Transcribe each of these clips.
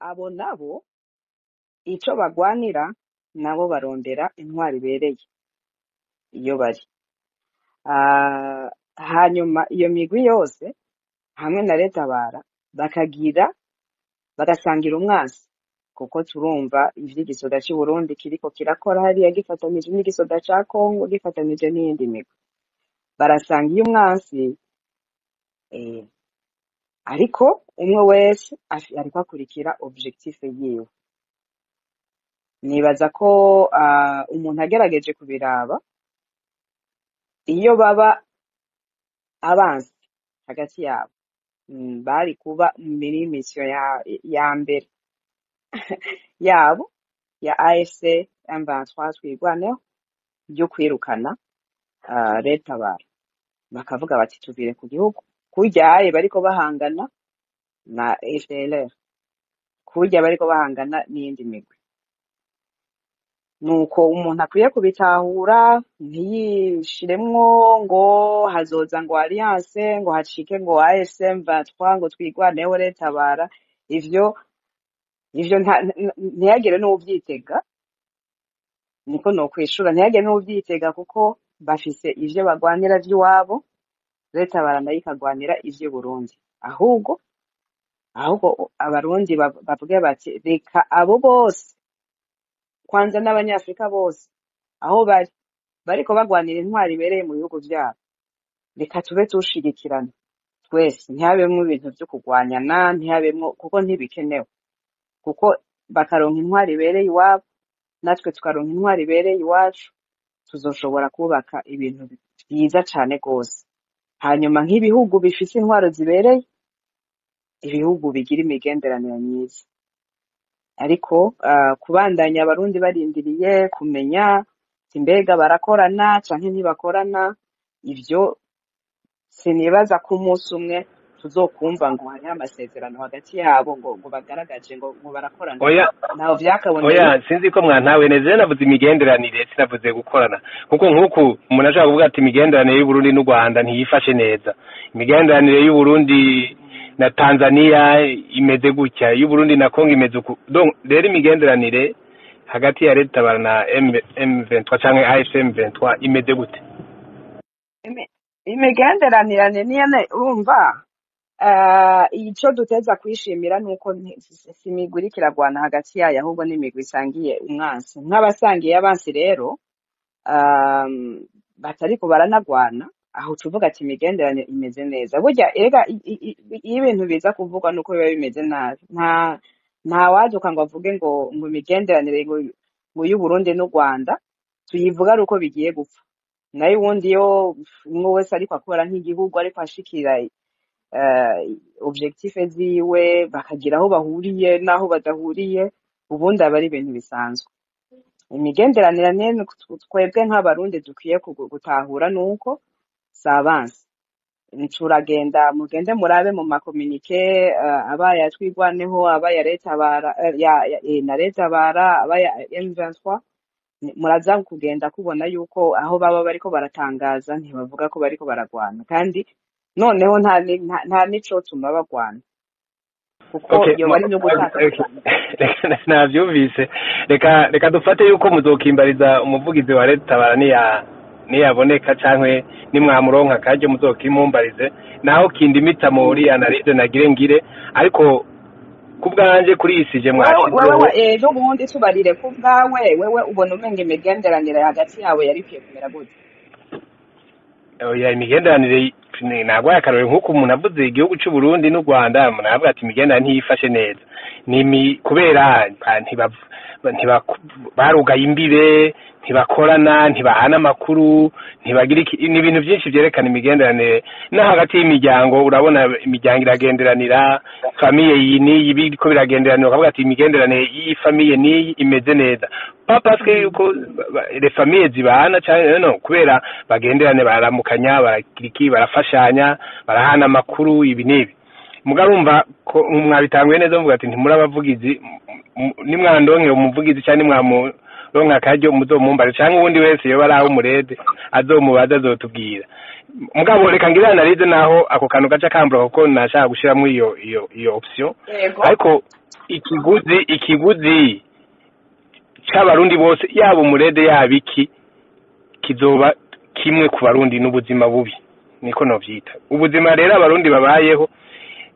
Abo nabo ico bagwanira, nabo barondera intwaro ibereye iyo bari. Hanyuma iyo migwi yose hamwe na RED-Tabara bakagira bagasangira umwasi, kuko turumva ivy'igisoda c'u Burundi kiriko kirakora hariya gifatanije n'igisoda ca Congo, gifatanije n'iyindi migwi, barasangiye umwasi. Ariko umwe wese ariko akurikira objectif yiwe. Nibaza ko umuntu agerageje kubiraba, iyo baba abansi hagati yabo, bari kuba muri mission ya mbere yabo ya AFC M23 Twirwaneho yo kwirukana RED-Tabara, bakavuga bati: "Tuvire ku gihugu." Kuryaye bariko bahangana na FDLR, kurya bariko bahangana n'iyindi migwi. Nuko umuntu akwiye kubitahura, ntiyishiremwo ngo hazoza ngo alliance, ngo hacike ngo AFC M23 ngo Twirwaneho, RED-Tabara. Ivyo ntihagire n'uwuvyitega. Niko nokwishura: ntihagire n'uwuvyitega, kuko bafise ivyo bagwanira vy'iwabo, RED-Tabara nayo ikagwanira ivy'i Burundi. Ahubwo Abarundi bavuge bati: "Reka abo bose kwanza n'Abanyafrika bose aho bari bariko bagwanira intwaro ibereye mu bihugu vyabo, reka tube tushigikirana twese, ntihabemwo ibintu vyo kugwanyana, ntihabemwo, kuko ntibikenewe." Kuko bakaronka intwaro ibereye iwabo, natwe tukaronka intwaro ibereye iwacu, tuzoshobora kubaka ibintu vyiza cane gose. Hanyuma nk'ibihugu bifise intwaro zibereye, ibihugu bigira imigenderanire myiza. Ariko kubandanya Abarundi barindiriye kumenya ati mbega barakorana canke ntibakorana, ivyo sinibaza ko umunsi umwe tuzokumva ngo hariho amasezerano hagati yabo, ngo bagaragaje ngo barakorana. Oya. Ntaho vyakaboneye. Oya, sinzi ko mwantawe neza. Navuze imigenderanire, sinavuze gukorana, kuko nk'uku umuntu ashobora kuvuga ati imigenderanire y'Uburundi n'u Rwanda ntiyifashe neza, imigenderanire y'Uburundi na Tanzania imeze gutya, y'Uburundi na Congo imeze uku. Donc rero imigenderanire hagati ya RED-Tabara na M23 canke AFC M23 imeze gute? Imigenderanire niyene urumva, ico duteza kwishimira nuko si imigwi iriko iragwana hagati yayo, ahubwo n'imigwi isangiye umwansi. Nk'abasangiye abansi rero, batariko baranagwana, aho tuvuga ati imigenderanire imeze neza. Burya erega iyo ibintu biza kuvugwa nuko biba bimeze nabi, nta waduka ngo avuge ngo imigenderanire ngo y'Uburundi n'u Rwanda tuyivuga ari uko bigiye gupfa. Nayo ubundi iyo umwe wese ariko akora nk'igihugu, ariko ashikira objectif ziwe, bakagira aho bahuriye n'aho badahuriye, ubundi aba ari ibintu bisanzwe. Imigenderanire nyene twebwe nk'Abarundi dukwiye gutahura nuko si abansi. Turagenda, mugende murabe mu ma communiqués, abaye Twirwaneho, abaye RED-Tabara, na RED-Tabara, abaye M23, muraza kugenda kubona yuko aho baba bariko baratangaza ntibavuga ko bariko baragwana, kandi noneho nta n'icotuma bagwana, kuko yoba ari no gutakaza. Okay. Navyumvise. Reka dufate yuko muzokimbariza umuvugizi wa RED-Tabara niyaboneka, cankwe nimwamuronka akaryo muzokimumbarize, naho kindimita muri analyse nagire ngire. Ariko ku bwanje, kuri iyi sujet Wewe mwashizeho. Wewe ejo bundi tubarire ku bwawe, wewe ubona umenga imigenderanire hagati yawe yari ikwiye kumera gute? Oya, imigenderanire ntabwo akarore nk'uko umuntu avuze igihugu cy'u Burundi n'u Rwanda, umuntu aravuga ati imigenderanire ntiyifashe neza, ni kubera barugaye imbibe, ntibakorana, ntibahana amakuru, ntibagira iki. Ni ibintu byinshi byerekana imigenderanire. No hagati y'imiryango, urabona imiryango iragenderanira, famille iyi n'iyi biriko biragenderanira, ukavuga ati imigenderanire y'iyi famille n'iyi imeze neza, pas parce que yuko les familles zibana cyane, no kubera bagenderane, bararamukanya, baragira iki, barafashanya, barahana amakuru, ibi n'ibi. Mugabo urumva ko mwabitanguye neza muvuga ati ntimuri abavugizi. Nimwandonkera umuvugizi cyangwa nimwamuronka akaryo muzomumbare, cyangwa uwundi wese yoba ari aho umurede azomubaza, azotubwira. Mugabo reka ngire analyse, naho ako kantu gaca kambura, kuko nashaka gushiramo iyo option. Yego. Ariko Ikiguzi c'abarundi bose, yaba umurede yaba iki, kizoba kimwe ku barundi n'ubuzima bubi, niko novyita. Ubuzima rero abarundi babayeho,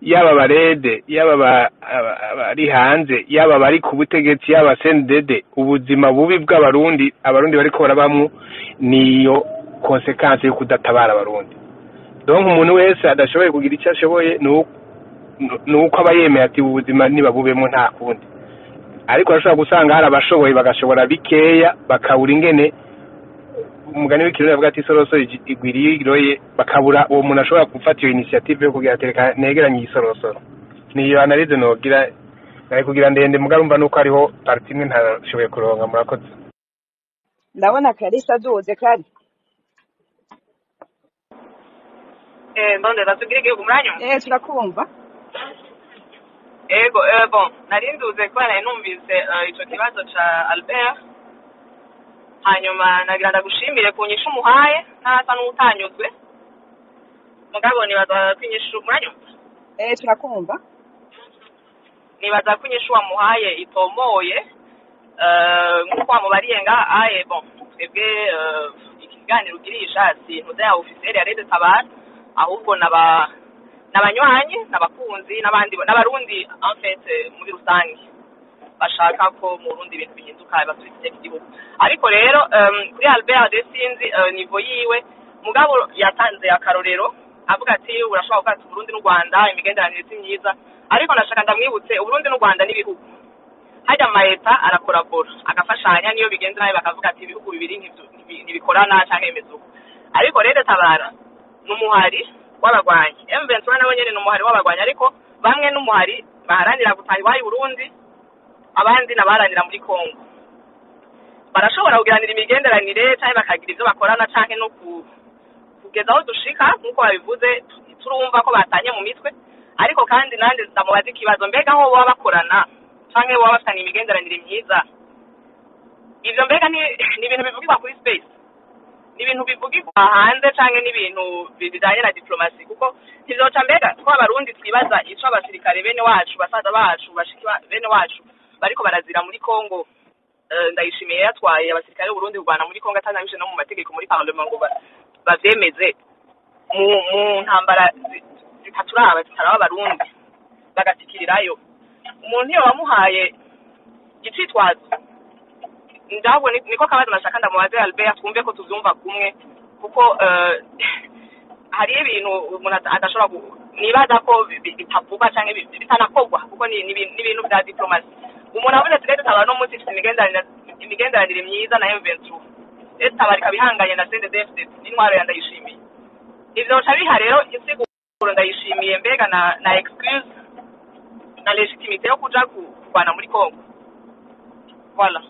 yaba abarede, yaba abari hanze, yaba abari ku butegetsi, yaba CNDD, ubuzima bubi bw'abarundi, abarundi bariko barabamwo, niyo conséquence yo kudatabara abarundi. Donc umuntu wese adashoboye kugira icyo ashoboye, nuko aba yemeye ati ubuzima nibabubemo, nta kundi. Ariko arashobora gusanga hari abashoboye bagashobora bikeya, bakabura ingene, umugani w'ikirundi avuga ati isorosoro igwiriye iroye, bakabura uwo muntu ashobora gufata iyo initiative yo kugira ati reka negeranye iyi sorosoro. Niyo analyse nogira, nari kugira ndende, mugabo urumva nuko hariho partie imwe ntashoboye kuronka. Murakoze. Ndabona Clarisse aduze kandi. Ndondeza tugire igihugu muranyumva? Eh, turakumva. Ego, bon, nari nduze kubera nari numvise ico kibazo ca Albert, hanyuma nagira ndagushimire ku nyishu umuhaye ntasa n'utanyuzwe, mugabo nibaza ko inyishu, muranyumva? Eh, turakumva. Nibaza ko inyishu wamuhaye itomoye, nk'uko wamubariye nga aye. Bon, twebwe ikiganiro ugirisha si ntuza ya officiel ya Red Tabara, ahubwo naba n'abanywanyi n'abakunzi n'abandi n'abarundi en fait muri rusange bashaka ko mu Burundi ibintu bihinduka, basubiza iteka igihugu. Ariko rero kuri Albert de sinzi niveau yiwe, mugabo yatanze akarorero avuga ati urashobora kuvuga ati Uburundi n'u Rwanda imigenderanire si myiza, ariko ndashaka ndamwibutse, Uburundi n'u Rwanda n'ibihugu hajya amaleta arakorabora, agafashanya, niyo bigenze nabi bakavuga ati ibihugu bibiri ntibikorana canke bimeze uko. Ariko rero Tabara ni umuhari w'abagwanyi, M23 nabo nyene ni umuhari w'abagwanyi, ariko bamwe n'umuhari baharanira gutaha iwayo i Burundi, abandi nabaharanira muri Congo. Barashobora kugiranira imigenderanire canke bakagira ivyo bakorana, canke no kugeza aho dushika nk'uko babivuze, turumva ko batanye mu mitwe. Ariko kandi nande ndamubaza ikibazo: mbega aho baba bakorana canke baba bafitanye imigenderanire myiza, ivyo mbega ni ibintu bivugirwa kuri space, ni ibintu bivugirwa hanze, canke n'ibintu bijanye na diplomasi? Kuko ntivyoca mbega ko abarundi twibaza ico abasirikare bene wacu, basaza bacu, bashiki bene wacu bariko barazira muri Congo. Ndayishimiye yatwaye abasirikare b'Uburundi kurwana muri Congo atanabije no mu mategeko muri parlement ngo bavyemeze, mu ntambara zitaturaba, zitaraba abarundi, bagatikirirayo. Umuntu iyo wamuhaye icitwazo, ndabwo niko kabazo nashaka ndamubaze Albert, twumve ko tuvyumva kumwe, kuko hariyo ibintu umuntu adashobora nibaza ko bitavugwa canke bitanakorwa, kuko ni ibintu vya diplomasi. Umuntu avuze ati rero Tabara no munsi ifite imigenderanire myiza na M23, rero Tabara ikaba ihanganye na CNDD-FDD n'intwaro ya Ndayishimiye, ivyo bica biha rero insiguro Ndayishimiye mbega na excuse na légitimité yo kuja kurwana muri Congo? Voilà,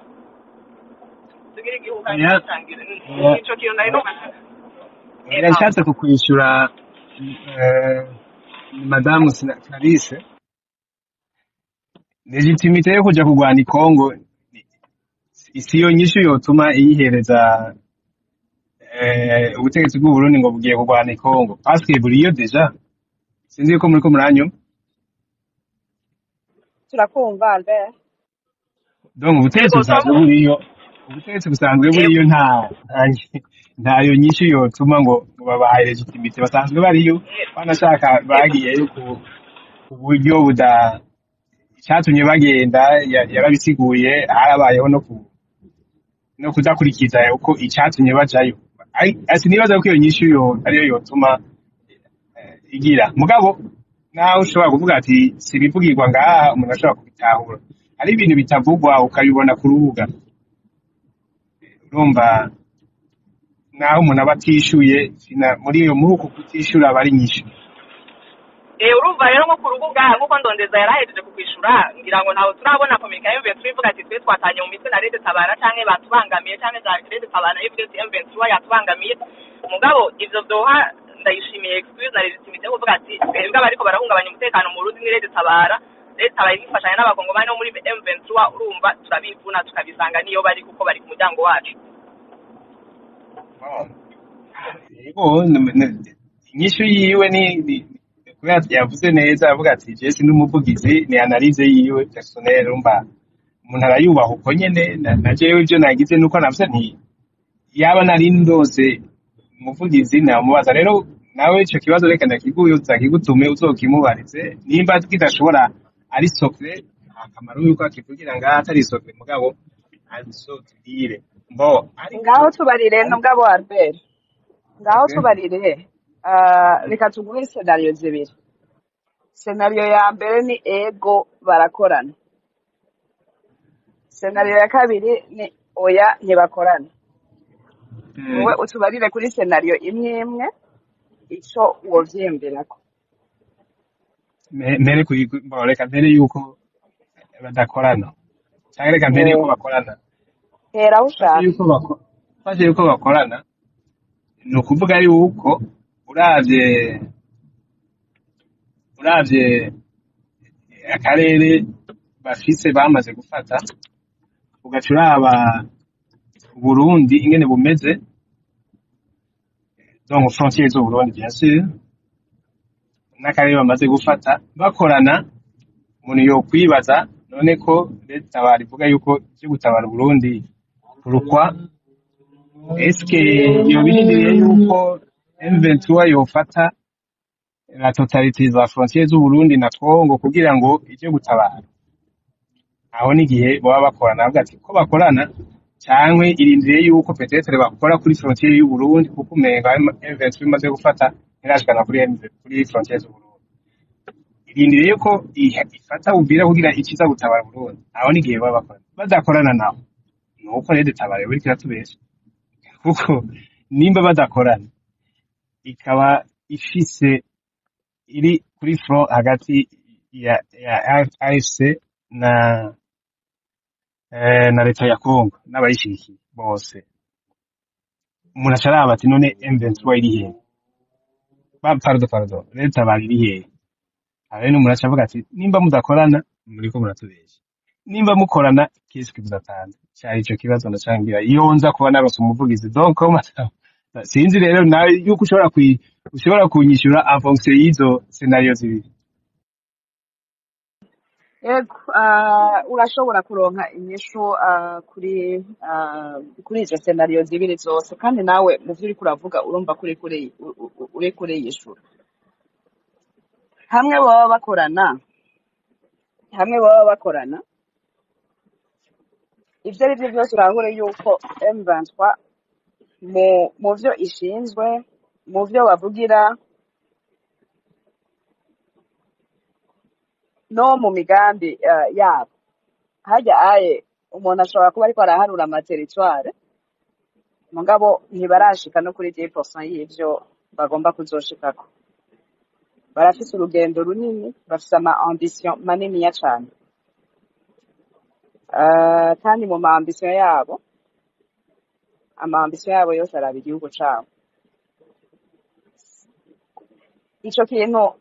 tugire igihugu kandi dutangire nico kintu nari numva. Nashatse kukwishura, madamu Clarisse, légitimité yo kuja kurwana i Congo si yo nyishu yotuma iyihereza ubutegetsi bw'u Burundi ngo bugiye kurwana i Congo, parce que buriyo déjà. Sinzi yuko muriko muranyumva. Turakumva, Albert. Donc ubutegetsi Yego. busanzwe buriyo, ubutegetsi busanzwe buriyo, ntayo nyishu yotuma ngo babahaye légitimité. Basanzwe bariyo, banashaka bagiyeyo ku buryo buda icyatumye bagenda yarabisiguye, harabayeho no kudakurikiza uko icyatumye bajayo. Sinibaza ko iyo nyishu yo ariyo yotuma igira. Mugabo nawe ushobora kuvuga ati si ibivugirwa ngaha, umuntu ashobora kubitahura, hari ibintu bitavugwa ukabibona ku rubuga. Urumva naho umuntu aba atishuye, muri uku kutishura aba ari nyishu. Urumva rero nko ku rubuga, nk'uko Ndondeza yarahejeje kukwishura, ngira ngo ntawe turabona communiqué ya M23 ivuga ati twe twatanye mu mitwe na Red Tabara canke batubangamiye, canke za Red Tabara ivuga ati M23 yatubangamiye. Mugabo ivyo vyoha Ndayishimiye excuse na légitimité yo kuvuga ati twebwe abariko barahungabanya umutekano mu Burundi ni Red Tabara, Red Tabara ifashanya n'abakongomani bo muri M23, urumva turabivuna tukabisanga niyo bari kuko bari ku muryango wacu. Yego, inyishu yiwe ni Kubera yavuze neza, avuga ati je si n'umuvugizi, ni analyse yiwe personnelle. Urumva umuntu arayubaha uko nyene. Na jewe ivyo nagize nuko navuze nti yaba nari ndose umuvugizi namubaza. Rero nawe ico kibazo reka ndakiguye, uzakigutume, uzokimubarize. Nimba kidashobora ari secret, nta kamaro yuko akivugira ngaha atari secret, mugabo azotubwire mbo ariko Ngaho tubarire. Ariko Mugabo Albert, ngaho okay. tubarire. Reka tuguhe scénario zibiri. Scénario ya mbere ni ego barakorana, scénario ya kabiri ni oya ntibakorana. Wowe utubarire kuri scénario imwe imwe ico wovyiyumvirako. Mpere kuri bo, reka mpere yuko badakorana cyangwa reka mpere yuko bakorana. Hera aho Mfashe ushaka. yuko mfashe yuko bakorana, ni ukuvuga yuko uravye akarere bafise bamaze gufata, ugaca uraba Burundi ingene bumeze, donc frontières z'u Burundi bien sûr, n'akarere bamaze gufata, bakorana umuntu yokwibaza none ko leta barivuga yuko ivyo gutabara Burundi pourquoi est-ce que yobirindiriye yuko M23 yofata la totalité za frontières z'u Burundi na Congo kugira ngo ije gutabara? Aho n'igihe baba bakorana, bavuga ati ko bakorana, canke irindiriye yuko peut-être bakora kuri frontière y'u Burundi, kuko umenga M23 imaze gufata ntirashikana kuri frontière z'u Burundi, irindiriye yuko ifata Uvira kugira ikiza gutabara Burundi. Aho n'igihe baba bakorana. Badakorana naho nuko rero dutabara buriko iratubesha, kuko nimba badakorana ikaba ifise iri kuri front hagati ya AFC na leta ya Congo n'abayishigikiye bose, umuntu aca araba ati none M23 iri hehe? Ba pardon, pardon, leta bari iri hehe? Aho rero umuntu aca avuga ati nimba mudakorana muriko muratubesha, nimba mukorana qu'est-ce que vous attendez? Cari ico kibazo ndacangira iyo nza kuba narose umuvugizi. Donc sinzi rero nawe yuko ushobora kunyishura en fonction y'izo scénario zibiri. Ego, urashobora kuronka inyishu kuri izo scénario zibiri zose, kandi nawe mu vyo uriko uravuga urumva ko uriko uriyishura. Hamwe baba bakorana, hamwe baba bakorana, ivyo ari vyo vyose urahure yuko M23 mu vyo ishinzwe, mu vyo bavugira no mu migambi yabo, harya aye umuntu ashobora kuba ariko araharura amateritware, mugabo ntibarashika no kuri 10% y'ivyo bagomba kuzoshikako. Barafise urugendo runini, bafise ama ambition maniniya cane. Kandi mu ma ambition yabo, ama ambition yabo yose araba igihugu cabo. Ico kintu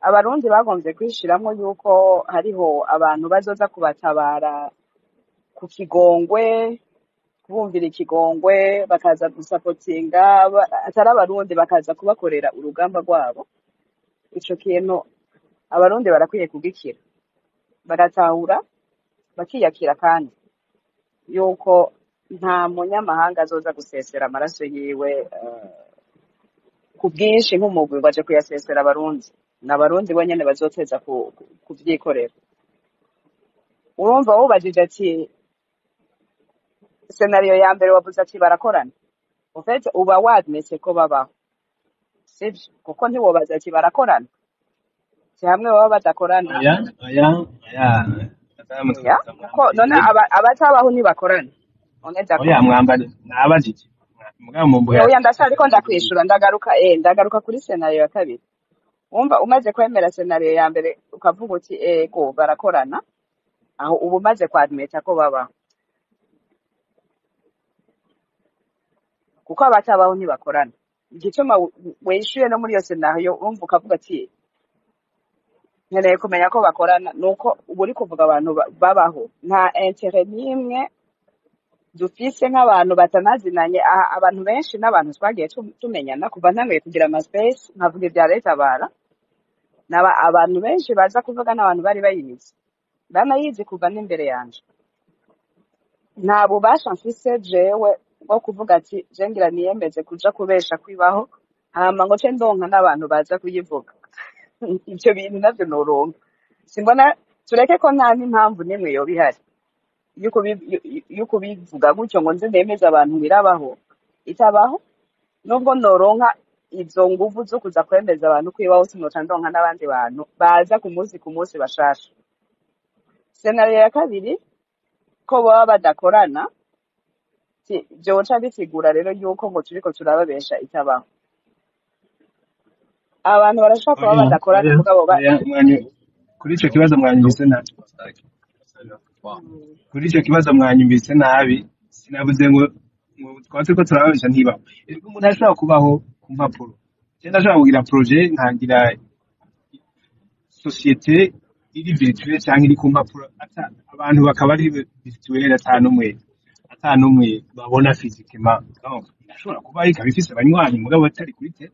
abarundi bagomvye kwishiramwo yuko hariho abantu bazoza kubatabara ku kigongwe, kubumvira ikigongwe, bakaza gusapotinga, atari abarundi bakaza kubakorera urugamba rwabo. Ico kintu abarundi barakwiye kugikira, bagatahura, bakiyakira, kandi yuko nta munyamahanga azoza gusesera amaraso yiwe ku bwinshi nk'umugwi ngo aje kuyasesera abarundi. Ni abarundi bonyene bazoteza kuvyikorera. Urumva wubajije ati scénario ya mbere, wavuze ati barakorana, en fait uba wadmese ko babaho, sivyo? Kuko ntiwobaza ati barakorana, si hamwe baba badakorana. Oya, oya, oya, madamu. Oya, kuko none abatabaho ntibakorana, on est Oya. d'accord? Mwambari nabajije mugabo mumbuhe. Oya, ndacariko ndakwishura, ndagaruka kuri scénario ya kabiri. Wumva umaze kwemera scénario ya mbere, ukavuga uti ego barakorana, aho uba umaze kwadmeta ko babaho, kuko abatabaho ntibakorana. Igituma wishuye no muri iyo scénario, urumva ukavuga ati nkeneye kumenya ko bakorana, nuko uba uri kuvuga abantu babaho. Nta intérêt n'imwe dufise nk'abantu batanazinanye aha. Abantu benshi n'abantu twagiye tumenyana kuva ntanguye kugira ama space nkavuga ibya leta bara. Naba abantu benshi baza kuvuga n'abantu bari bayizi, banayizi kuva n'imbere yanje. Nta bubasha mfise jewe bwo kuvuga ati je ngira niyemeze kuja kubesha kwibaho, hama ngo ce ndonka n'abantu baza kuyivuga. Ivyo bintu navyo noronka, simbona. Tureke ko nta n'impamvu n'imwe yoba ihari yo kubivuga gutyo ngo nze nemeze abantu ngo irabaho, itabaho. Nubwo noronka izo nguvu zo kuza kwemeza abantu ko ibaho, sinoca ndonka n'abandi bantu baza ku munsi ku munsi bashasha. Scénario ya kabiri, ko baba badakorana, vyoca bisigura rero yuko ngo turiko turababesha itabaho. Abantu barashobora kuba Oya, badakorana, oya, mugabo ba oya, kuri ico kibazo mwanyumvise nabi. Kuri ico kibazo mwanyumvise nabi. Sinavuze ngo twaba turiko turababesha ntibaho. Erega umuntu ashobora kubaho ku mpapuro. Je ndashobora kugira projet, nkagira société iri virtuelle canke iri ku mpapuro, abantu bakaba ari virtuelle, ata n'umwe babona physiquement. Donc irashobora kuba ikaba ifise abanywanyi, mugabo batari kuri te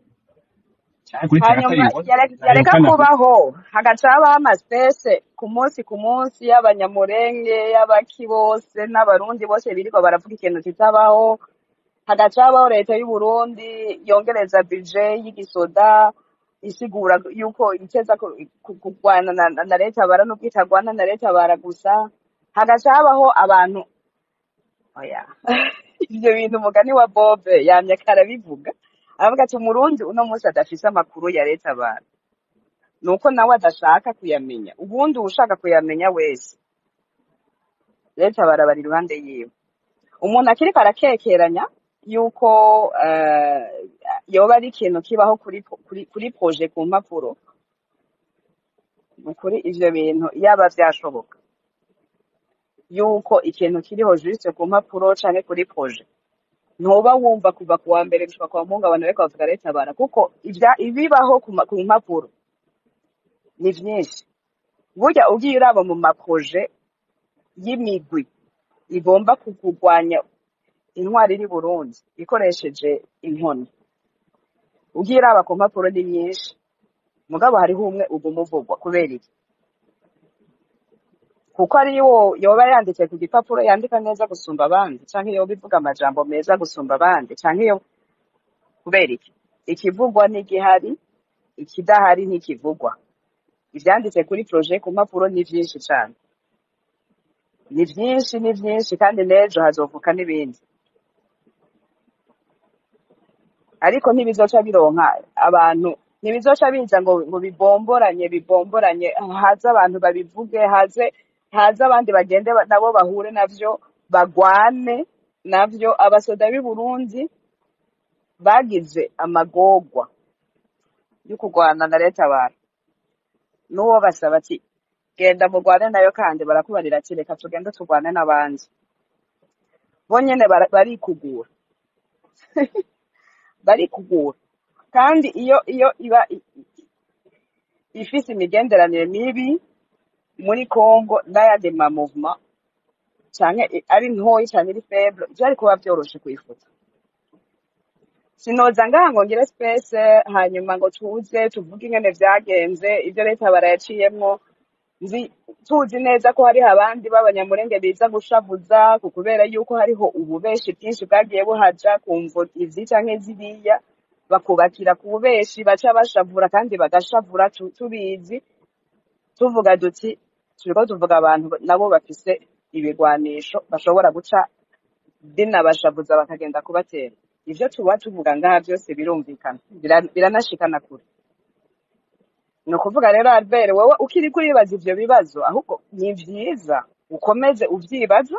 canke kuri terrain, Hanyuma atari yareka atayokana. kubaho, hagaca habaho ama space ku munsi ku munsi y'Abanyamurenge, y'abaki bose n'Abarundi bose birirwa baravuga ikintu kitabaho. Hagaca habaho leta y'u Burundi yongereza budget y'igisoda, isigura yuko iteza kurwana na leta bara, n'ubwo itagwana na leta bara gusa. Hagaca habaho abantu, oya, ivyo bintu umugani wa Bob yamye karabivuga, aravuga ati Umurundi uno munsi adafise amakuru ya leta bara nuko nawe adashaka kuyamenya. Ubundi uwushaka kuyamenya wese, leta barabara iruhande yiwe. Umuntu akiriko arakekeranya yuko yoba ari ikintu kibaho kuri projet ku mpapuro, nukuri ivyo bintu yaba vyashoboka yuko ikintu kiriho juste ku mpapuro canke kuri projet, ntuba wumva kuva ku wa mbere gushika kwa Mungu abantu bariko bavuga leta bara, kuko ibibaho ku mpapuro ni vyinshi. Burya ugiye uraba mu ma projets y'imigwi igomba kurwanya intwari iri Burundi ikoresheje inkoni, ugiye uraba ku mpapuro ni nyinshi, mugabo hariho umwe uguma uvugwa. Kubera iki? Kuko ari wo yoba yanditse ku gipapuro, yandika neza gusumba abandi, canke yoba ivuga amajambo meza gusumba abandi, canke yo kubera iki? Ikivugwa n'igihari, ikidahari ntikivugwa. Ivyanditse kuri projet ku mpapuro ni vyinshi cane, ni vyinshi, ni vyinshi, kandi n'ejo hazovuka n'ibindi, ariko ntibizoca bironka abantu, ntibizoca biza ngo bibomboranye bibomboranye, haze abantu babivuge, haze abandi bagende nabo bahure navyo, bagwane navyo. Abasoda b'i Burundi bagize amagorwa yo kurwana na leta abantu, n'uwo basaba ati genda murwane nayo, kandi barakubarira ati reka tugende turwane n'abandi. Bo nyene barikugura, barikugura. Kandi iyo iba ifise imigenderanire mibi muri Congo n'ayandi ma mouvement, canke ari ntoyi canke iri faible, vyari kuba vyoroshe kuyifuta. Sinoza ngaha ngo ngire space, hanyuma ngo tuze tuvuge ingene vyagenze, ivyo leta barayaciyemwo, nzi tuzi neza ko hariho abandi b'Abanyamurenge biza gushavuza, ku kubera yuko hariho ububeshi bwinshi bwagiye buhaja ku mvo izi canke ziriya, bakubakira ku bubeshi, baca bashavura kandi bagashavura. Tubizi, tuvuga duti turiko tuvuga abantu nabo bafise ibigwanisho bashobora guca binabashavuza bakagenda kubatera. Ivyo tuba tuvuga ngaha byose birumvikana, biranashikana kure. Ni ukuvuga rero, Albert, wowe ukiri kuribaza ivyo bibazo, ahubwo ni vyiza ukomeze uvyibaza,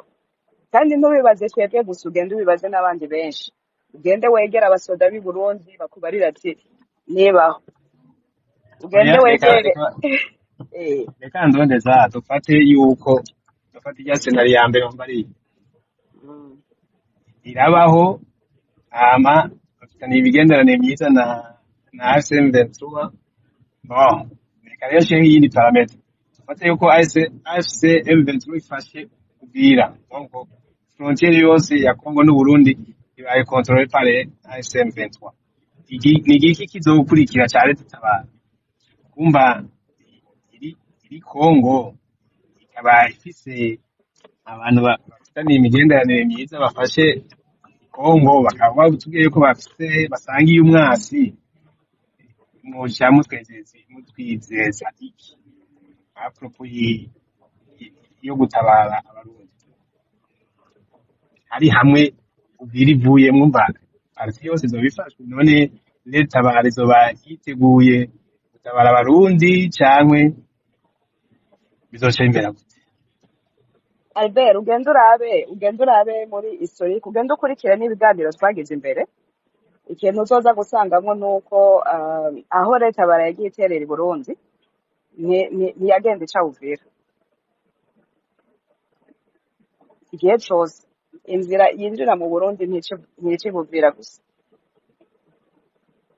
kandi ntubibaze twebwe gusa, ugende ubibaze n'abandi benshi, ugende wegere abasoda b'i Burundi bakubarira ati nibaho, ugende Oya, reka wegere reka. Reka ndondeza, dufate yuko dufate irya scénario ya mbere mbariye irabaho, hama bafitaniye imigenderanire myiza na AFC M23. Bon, reka rero nshireho iyindi paramètre. Dufate yuko AFC M23 ifashe Uvira, donc frontière yose ya Congo n'Uburundi ibaye contrôlée par AFC M23. Ni igiki kizokurikira ca leta itabara? Kumva iri Kongo ikaba ifise abantu bafitaniye imigenderanire myiza bafashe Kongo, bakaba batubwiye yuko bafise basangiye umwasi, mwoca mutwizeza iki à propos yo gutabara Abarundi? Hari hamwe Uvira ivuyemwo, mva partie yose izoba ifashwe. None RED-Tabara izoba yiteguye gutabara Abarundi cankwe bizoca bimera gute? Albert, ugende urabe muri historique, ugende ukurikire n'ibiganiro twagize imbere. Ikintu uzoza gusangamwo nuko aho RED-Tabara yagiye iterera i Burundi, ntiyagenda ica Uvira. Igihe cose inzira yinjira mu Burundi ntica Uvira gusa.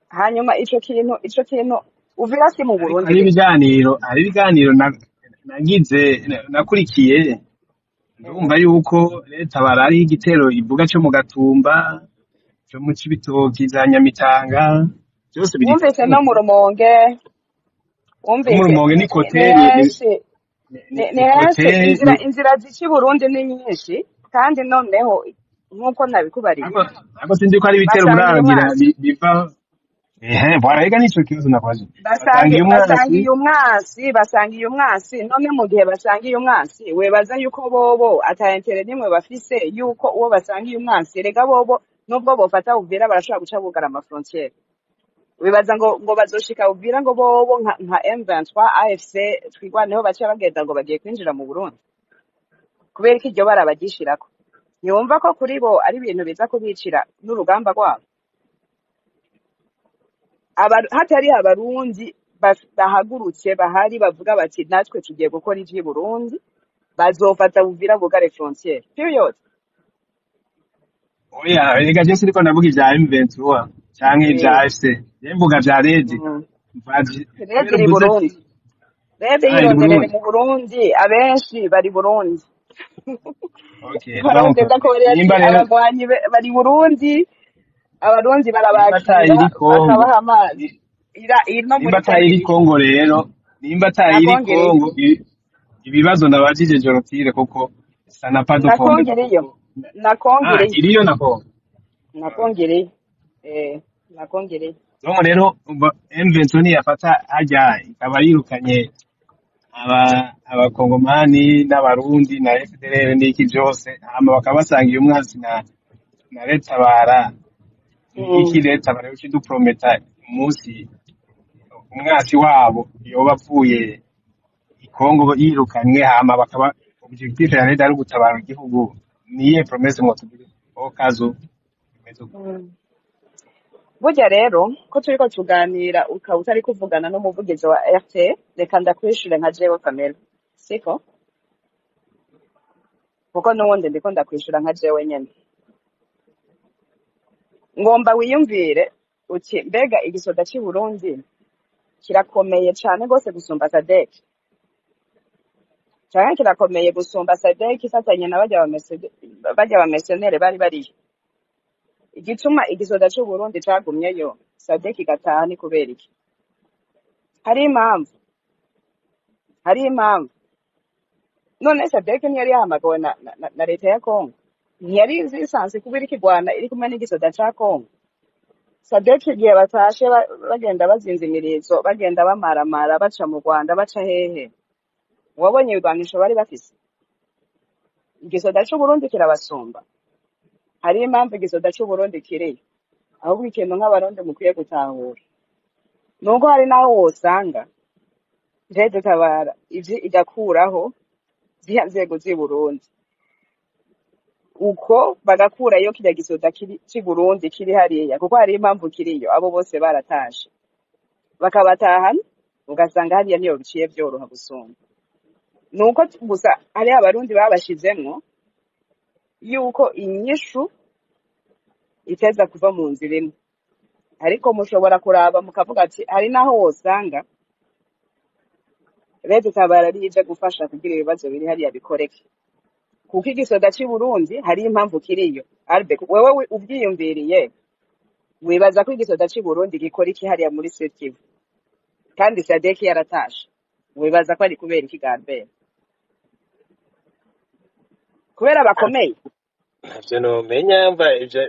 Hanyuma ico kintu Uvira si mu Ariko Burundi hari rero. ibiganiro, hari ibiganiro nagize nakurikiye, ndumva yuko RED-Tabara ari igitero ivuga co mu Gatumba, co mu Cibitoki, za Nyamitanga, byose biri Wumvise no mu Rumonge. No mu Wumvise Rumonge ni ni kote ni henshi. Ni Ni henshi. kote. Inzira Ni inzira zica i Burundi ni nyinshi, kandi noneho nk'uko nabikubariye, ariko sinzi ko ari ibitero basangiye muragira umwasi. Biva ehe bwana, rega nico kibazo nakwaje. Basangiye Basangiye umwasi. Basangiye umwasi. None mu gihe basangiye umwasi, webaza yuko bobo ata intérêt nimwe bafise yuko uwo basangiye umwasi? Rega bobo nubwo bofata Uvira, barashobora guca bugara ama frontières. Wibaza ngo bazoshika Uvira, ngo bobo nka M23 AFC Twigwaneho baca bagenda ngo bagiye kwinjira mu Burundi? Kubera ko iryo bara bagishirako, ntiyumva ko kuri bo ari ibintu biza kubicira n'urugamba rwabo. Hatari Abarundi bahagurutse bahari bavuga bati: "Natwe tugiye gukora ivy'i Burundi", bazofata Uvira bugare frontière, period. Oya, rega je siriko ndavuga ivya M23 canke ivya AFC, je mvuga vya RED. RED Kubera iri uvuze ati Burundi. RED Ah, iri yironderere Burundi. Mu Burundi abenshi bari Burundi. Okay, donc Baragenda ko bari ati nimba rero abagwanyi bari Burundi, Abarundi nimba barabakira atayiri Kongo, bakabaha amazi ira ino nimba muri Kongo atayiri iri Kongo rero, nimba na atayiri Kongo iriyo. Kongo, ibibazo nabajije Jorotire kuko ça n'a pas de Na Kongo fondement. iriyo, na Kongo Ah, iriyo. iriyo na Kongo. Na Kongo iriyo, eh, na Kongo iriyo. Donc rero umva, M23 niyafata harya ikaba yirukanye aba Abakongomani n'Abarundi na FDLR n'iki byose, hama bakaba basangiye umwansi na RED-Tabara, iki RED-Tabara yo kiduprometa umunsi umwasi wabo yoba apfuye i Kongo yirukanywe, hama bakaba objectif ya leta ari ugutabara igihugu, niye promesse mwotubwire au cas où bimeze uko? Burya rero ko turiko tuganira ukaba utari kuvugana n'umuvugizi wa RT, reka ndakwishure nka jewe Pamela, siko? Kuko n'ubundi ndiko ndakwishura nka jewe nyene. Ngomba wiyumvire uti: mbega igisoda c'i Burundi kirakomeye cane gose gusumba SADC, canke kirakomeye gusumba SADC ifatanye na barya ba mercenaires bari bariyo? Igituma igisoda c'u Burundi cagumyeyo, SADC igataha, ni kubera iki? Hari impamvu, hari impamvu. None SADC ntiyari yahamagawe na leta ya Congo? Ntiyari isanzwe kuba iriko igwana iri kumwe n'igisoda ca Congo? SADC igihe batashe bagenda bazinze imirizo, bagenda bamaramara, baca mu Rwanda, baca hehe, wabonye ibigwanisho bari bafise? Igisoda c'u Burundi kirabasumba. Hari impamvu igisoda c'u Burundi kiriyo. Ahubwo ikintu nk'Abarundi mukwiye gutahura nuko hari n'aho wosanga RED-Tabara ivyo igakuraho ziriya nzego z'i Burundi, uko bagakurayo kirya gisoda kiri c'i Burundi kiri hariya, kuko hari impamvu kiriyo, abo bose baratashe bakabatahana, ugasanga hariya niyo biciye vyoroha gusumba. Nuko gusa hariho Abarundi babashizemwo yuko inyishu iteza kuva mu nzira imwe, ariko mushobora kuraba mukavuga ati hari n'aho wosanga RED-Tabara ariyo ije gufasha kugira ibibazo biri hariya bikoreke, kuko igisoda c'i Burundi hari impamvu kiriyo. Albert, wewe uvyiyumviriye, wibaza ko igisoda c'i Burundi gikora iki hariya muri Sud Kivu? Kandi SADC yaratashe. Wibaza ko ari kubera iki Garbert? Kubera bakomeye. Ntavyo nomenya, mva ivyo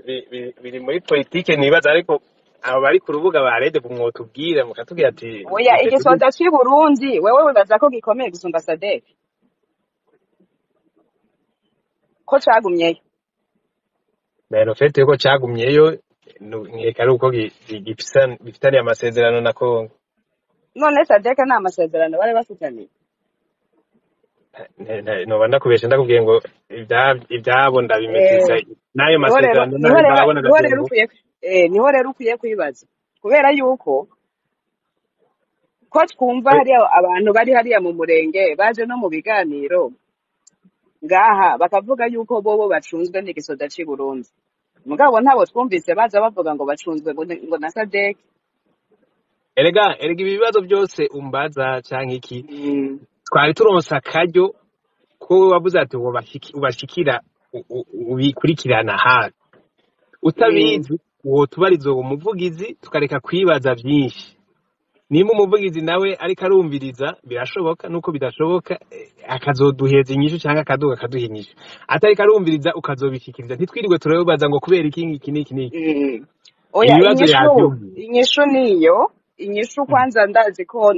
biri muri politike nibaza, ariko abo bari ku rubuga ba Rede mwotubwira mukatubwira ati Oya, ivyo turi igisoda c'i Burundi wewe wibaza ko gikomeye gusumba SADC? Ko cagumyeyo? Mais le fait yuko cagumyeyo nkeka ari uko gifitaniye amasezerano na Congo. None SADC nta masezerano bari bafitaniye? Noba ndakubeshe ndakubwiye ngo ivyabo ndabimetriza n'ayo Niho rero masezerano niho nayo rero ndabona niho rero ndavyumva. ukwiye niho rero ukwiye kwibaza, kubera yuko ko twumva hariya abantu bari hariya mu murenge baje no mu biganiro ngaha bakavuga yuko bobo bacunzwe n'igisoda c'i Burundi, mugabo ntabo twumvise baza bavuga ngo bacunzwe ngo na SADC. Erega ibi bibazo byose umbaza canke iki, twari turonse akaryo ko wavuze ati ubashikira ubikurikirana hafi, utabizi wotubariza uwo muvugizi tukareka kwibaza vyinshi. Nimba umuvugizi nawe ariko arumviriza, birashoboka nuko bidashoboka, akazoduheza inyishu canke akaduga akaduha inyishu. Atariko arumviriza ukazobishikiriza, ntitwirirwe turabibaza ngo kubera iki iki n'iki n'iki. Oya, Ibibazo inyishu yavyumviye. Inyishu niyo inyishu. Kwanza ndazi ko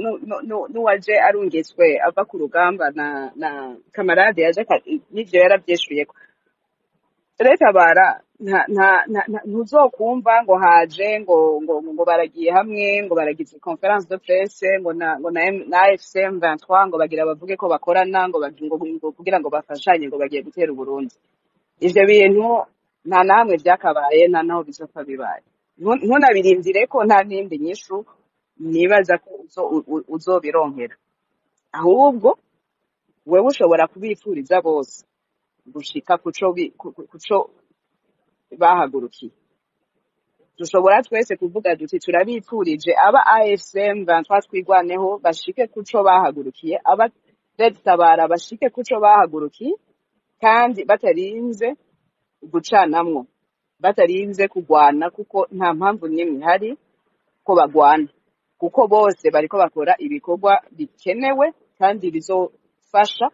n'uwaje arungitswe ava ku rugamba na kamarade yaje n'ivyo yaravyishuyeko. Reta bara nta ntuzokumva ngo haje ngo baragiye hamwe, ngo baragize conférence de presse ngo na AFC M23, ngo bagira bavuge ko bakorana, ngo kugira ngo bafashanye, ngo bagiye gutera Uburundi. Ivyo bintu nta namwe vyakabaye, nta naho bizopfa bibaye. Ntunabirindire ko nta n'indi nyishu nibaza ko uzobironkera. Ahubwo wewe ushobora kubipfuriza bose gushika kuco bahagurukiye. Dushobora twese kuvuga duti turabipfurije aba AFC M23 twigwaneho bashike kuco bahagurukiye, aba Red Tabara bashike kuco bahagurukiye, kandi batarinze gucanamwo, batarinze kugwana, kuko nta mpamvu n'imwe ihari ko bagwana, kuko bose bariko bakora ibikorwa bikenewe kandi bizofasha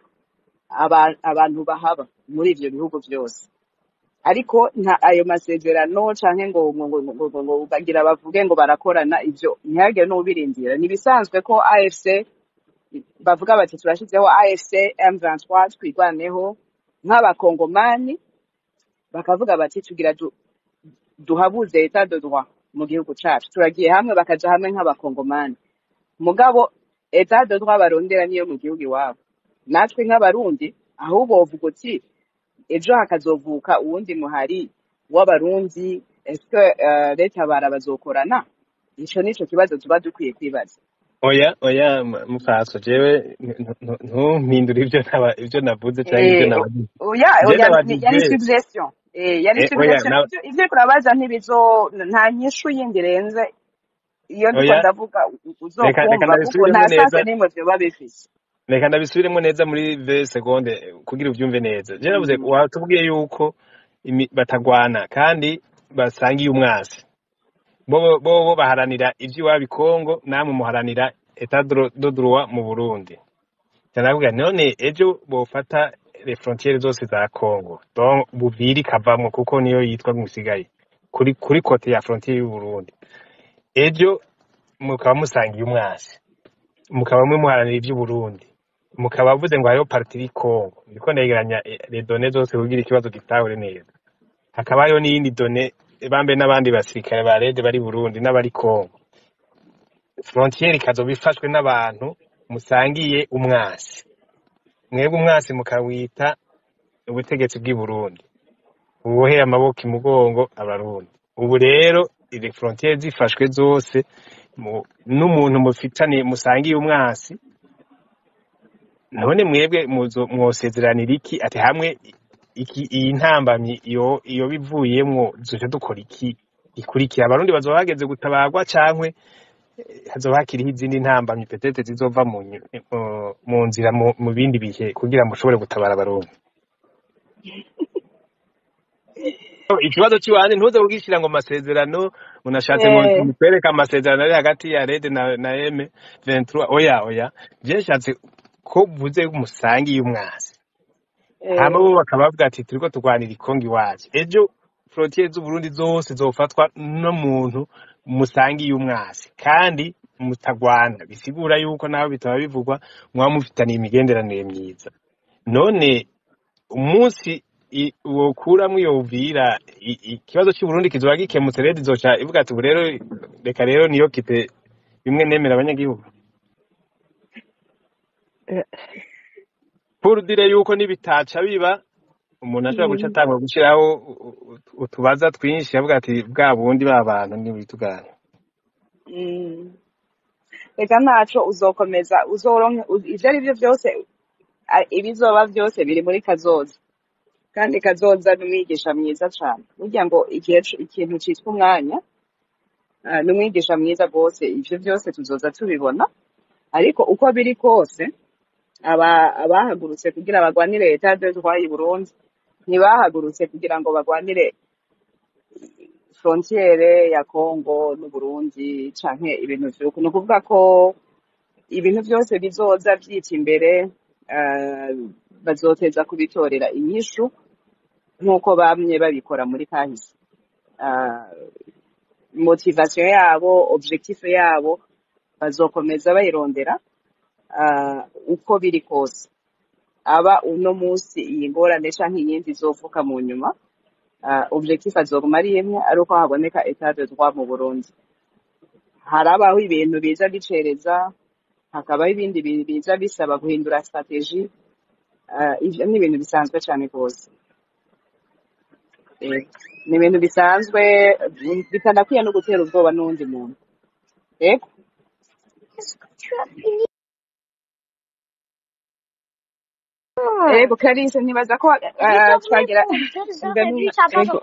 abantu bahaba muri ivyo bihugu vyose. Ariko nta ayo masezerano canke ngo bagira bavuge ngo barakorana, ivyo ntihagire n'ubirindira. Nibisanzwe ko AFC bavuga bati turashizeho AFC M23 twigwaneho nk'abakongomani, bakavuga bati tugira duhabuze état de droit mu gihugu cacu, turagiye hamwe, bakaja hamwe nk'abakongomani. Mugabo état de droit barondera niyo mu gihugu iwabo. Natwe nk'abarundi ahubwo wovuga uti ejo hakazovuka uwundi muhari w'abarundi, eske leta bara bazokorana? Ico nico kibazo tuba dukwiye kwibaza. Oya, oya, mukaso, jewe ntumpindure ivyo navuze canke ivyo nabajije. Oya. Je Oya, nabajije yari suggestion, yari oya suggestion. Na Ivyo uriko urabaza ntibizo, nta nyishu yindi irenze iyo ndiko Oya, ndavuga reka uzokumva, kuko ndabisubiremo nta neza. sens n'imwe vyoba bifise. Reka ndabisubiremo neza muri 20 secondes kugira uvyumve neza. Je navuze, watubwiye yuko batagwana kandi basangiye umwasi, bo baharanira ivy'iwabo i Kongo, namwe muharanira état de droit mu Burundi. Ndavuga none ejo bofata les frontières zose za Congo, donc Buvira ikavamwo kuko niyo yitwa ngo isigaye kuri côté ya frontière y'u Burundi, ejo mukaba musangiye umwasi, mukaba mwe muharanira ivy'Uburundi, mukaba bavuze ngo hariho partie iri Congo, ndiko ndegeranya les données zose kugira ikibazo gitahure neza, hakaba hariho n'iyindi donnée bambe n'abandi basirikare ba RED bari Burundi n'abari Congo, frontière ikazoba ifashwe n'abantu musangiye umwasi, mwebwe umwasi mukawita ubutegetsi bw'i Burundi buboheye amaboko imugongo abarundi. Ubu rero izi frontière zifashwe zose n'umuntu mufitaniye musangiye umwasi, none mwebwe mwosezeranira iki? Ati hamwe iki iyi ntambamyi iyo bivuyemwo duca dukora iki ikurikira? Abarundi bazoba bageze gutabarwa cankwe hazoba hakiriho izindi ntambamyi peut-être zizova mu nzira mu bindi bihe kugira mushobore gutabara abarundi? Ikibazo cy'iwanjye ntuze kugishyira ngo amasezerano unashatse ngo mutwereke amasezerano ari hagati ya RED na M23. Oya oya, je nshatse ko mvuze musangiye umwasi, hama bo bakabavuga ati turiko turwanira ikongo iwacu. Ejo frontiere z'Uburundi zose zofatwa n'umuntu musangiye umwasi kandi mutagwana, bisigura yuko naho bitaba bivugwa mwaba mufitaniye imigenderanire myiza. None umunsi wokuramwo iyo Uvira, ikibazo c'Uburundi kizoba gikemutse. Rero izoca ivuga ati ubu rero reka rero niyo kipe bimwe nemera abanyagihugu pour dire yuko nibitaca biba umuntu ashobora guca atangura gushiraho utubaza twinshi avuga ati bwa bundi ba bantu ntibitugana. Reka ntaco, uzokomeza uzoronka ivyo ari byo byose, ibizoba byose biri muri kazoza, kandi kazoza ni umwigisha mwiza cane. Burya ngo igihe ikintu citwa umwanya, ni umwigisha mwiza rwose. Ivyo byose tuzoza tubibona, ariko uko biri kose abahagurutse kugira bagwanire Etat de droit i Burundi ntibahagurutse kugira ngo bagwanire frontiere ya Congo n'Uburundi canke ibintu vy'uko. Ni ukuvuga ko ibintu byose bizoza vyica imbere, bazoteza kubitorera inyishu nk'uko bamye babikora muri kahise. Motivation yabo, objectif yabo bazokomeza bayirondera uko biri kose, aba uno munsi iyi ngorane canke iyindi izovuka mu nyuma, objectif azoguma ari imwe, ari uko haboneka Etat de droit mu Burundi. Harabaho ibintu biza bicereza, hakabaho ibindi biza bisaba guhindura stratégie. Ivyo ni ibintu bisanzwe cane rwose. Ni ibintu bisanzwe bitanakwiye no gutera ubwoba n'uwundi muntu. Yego. Yego Clarisse, ntibaza ko twagira Ego.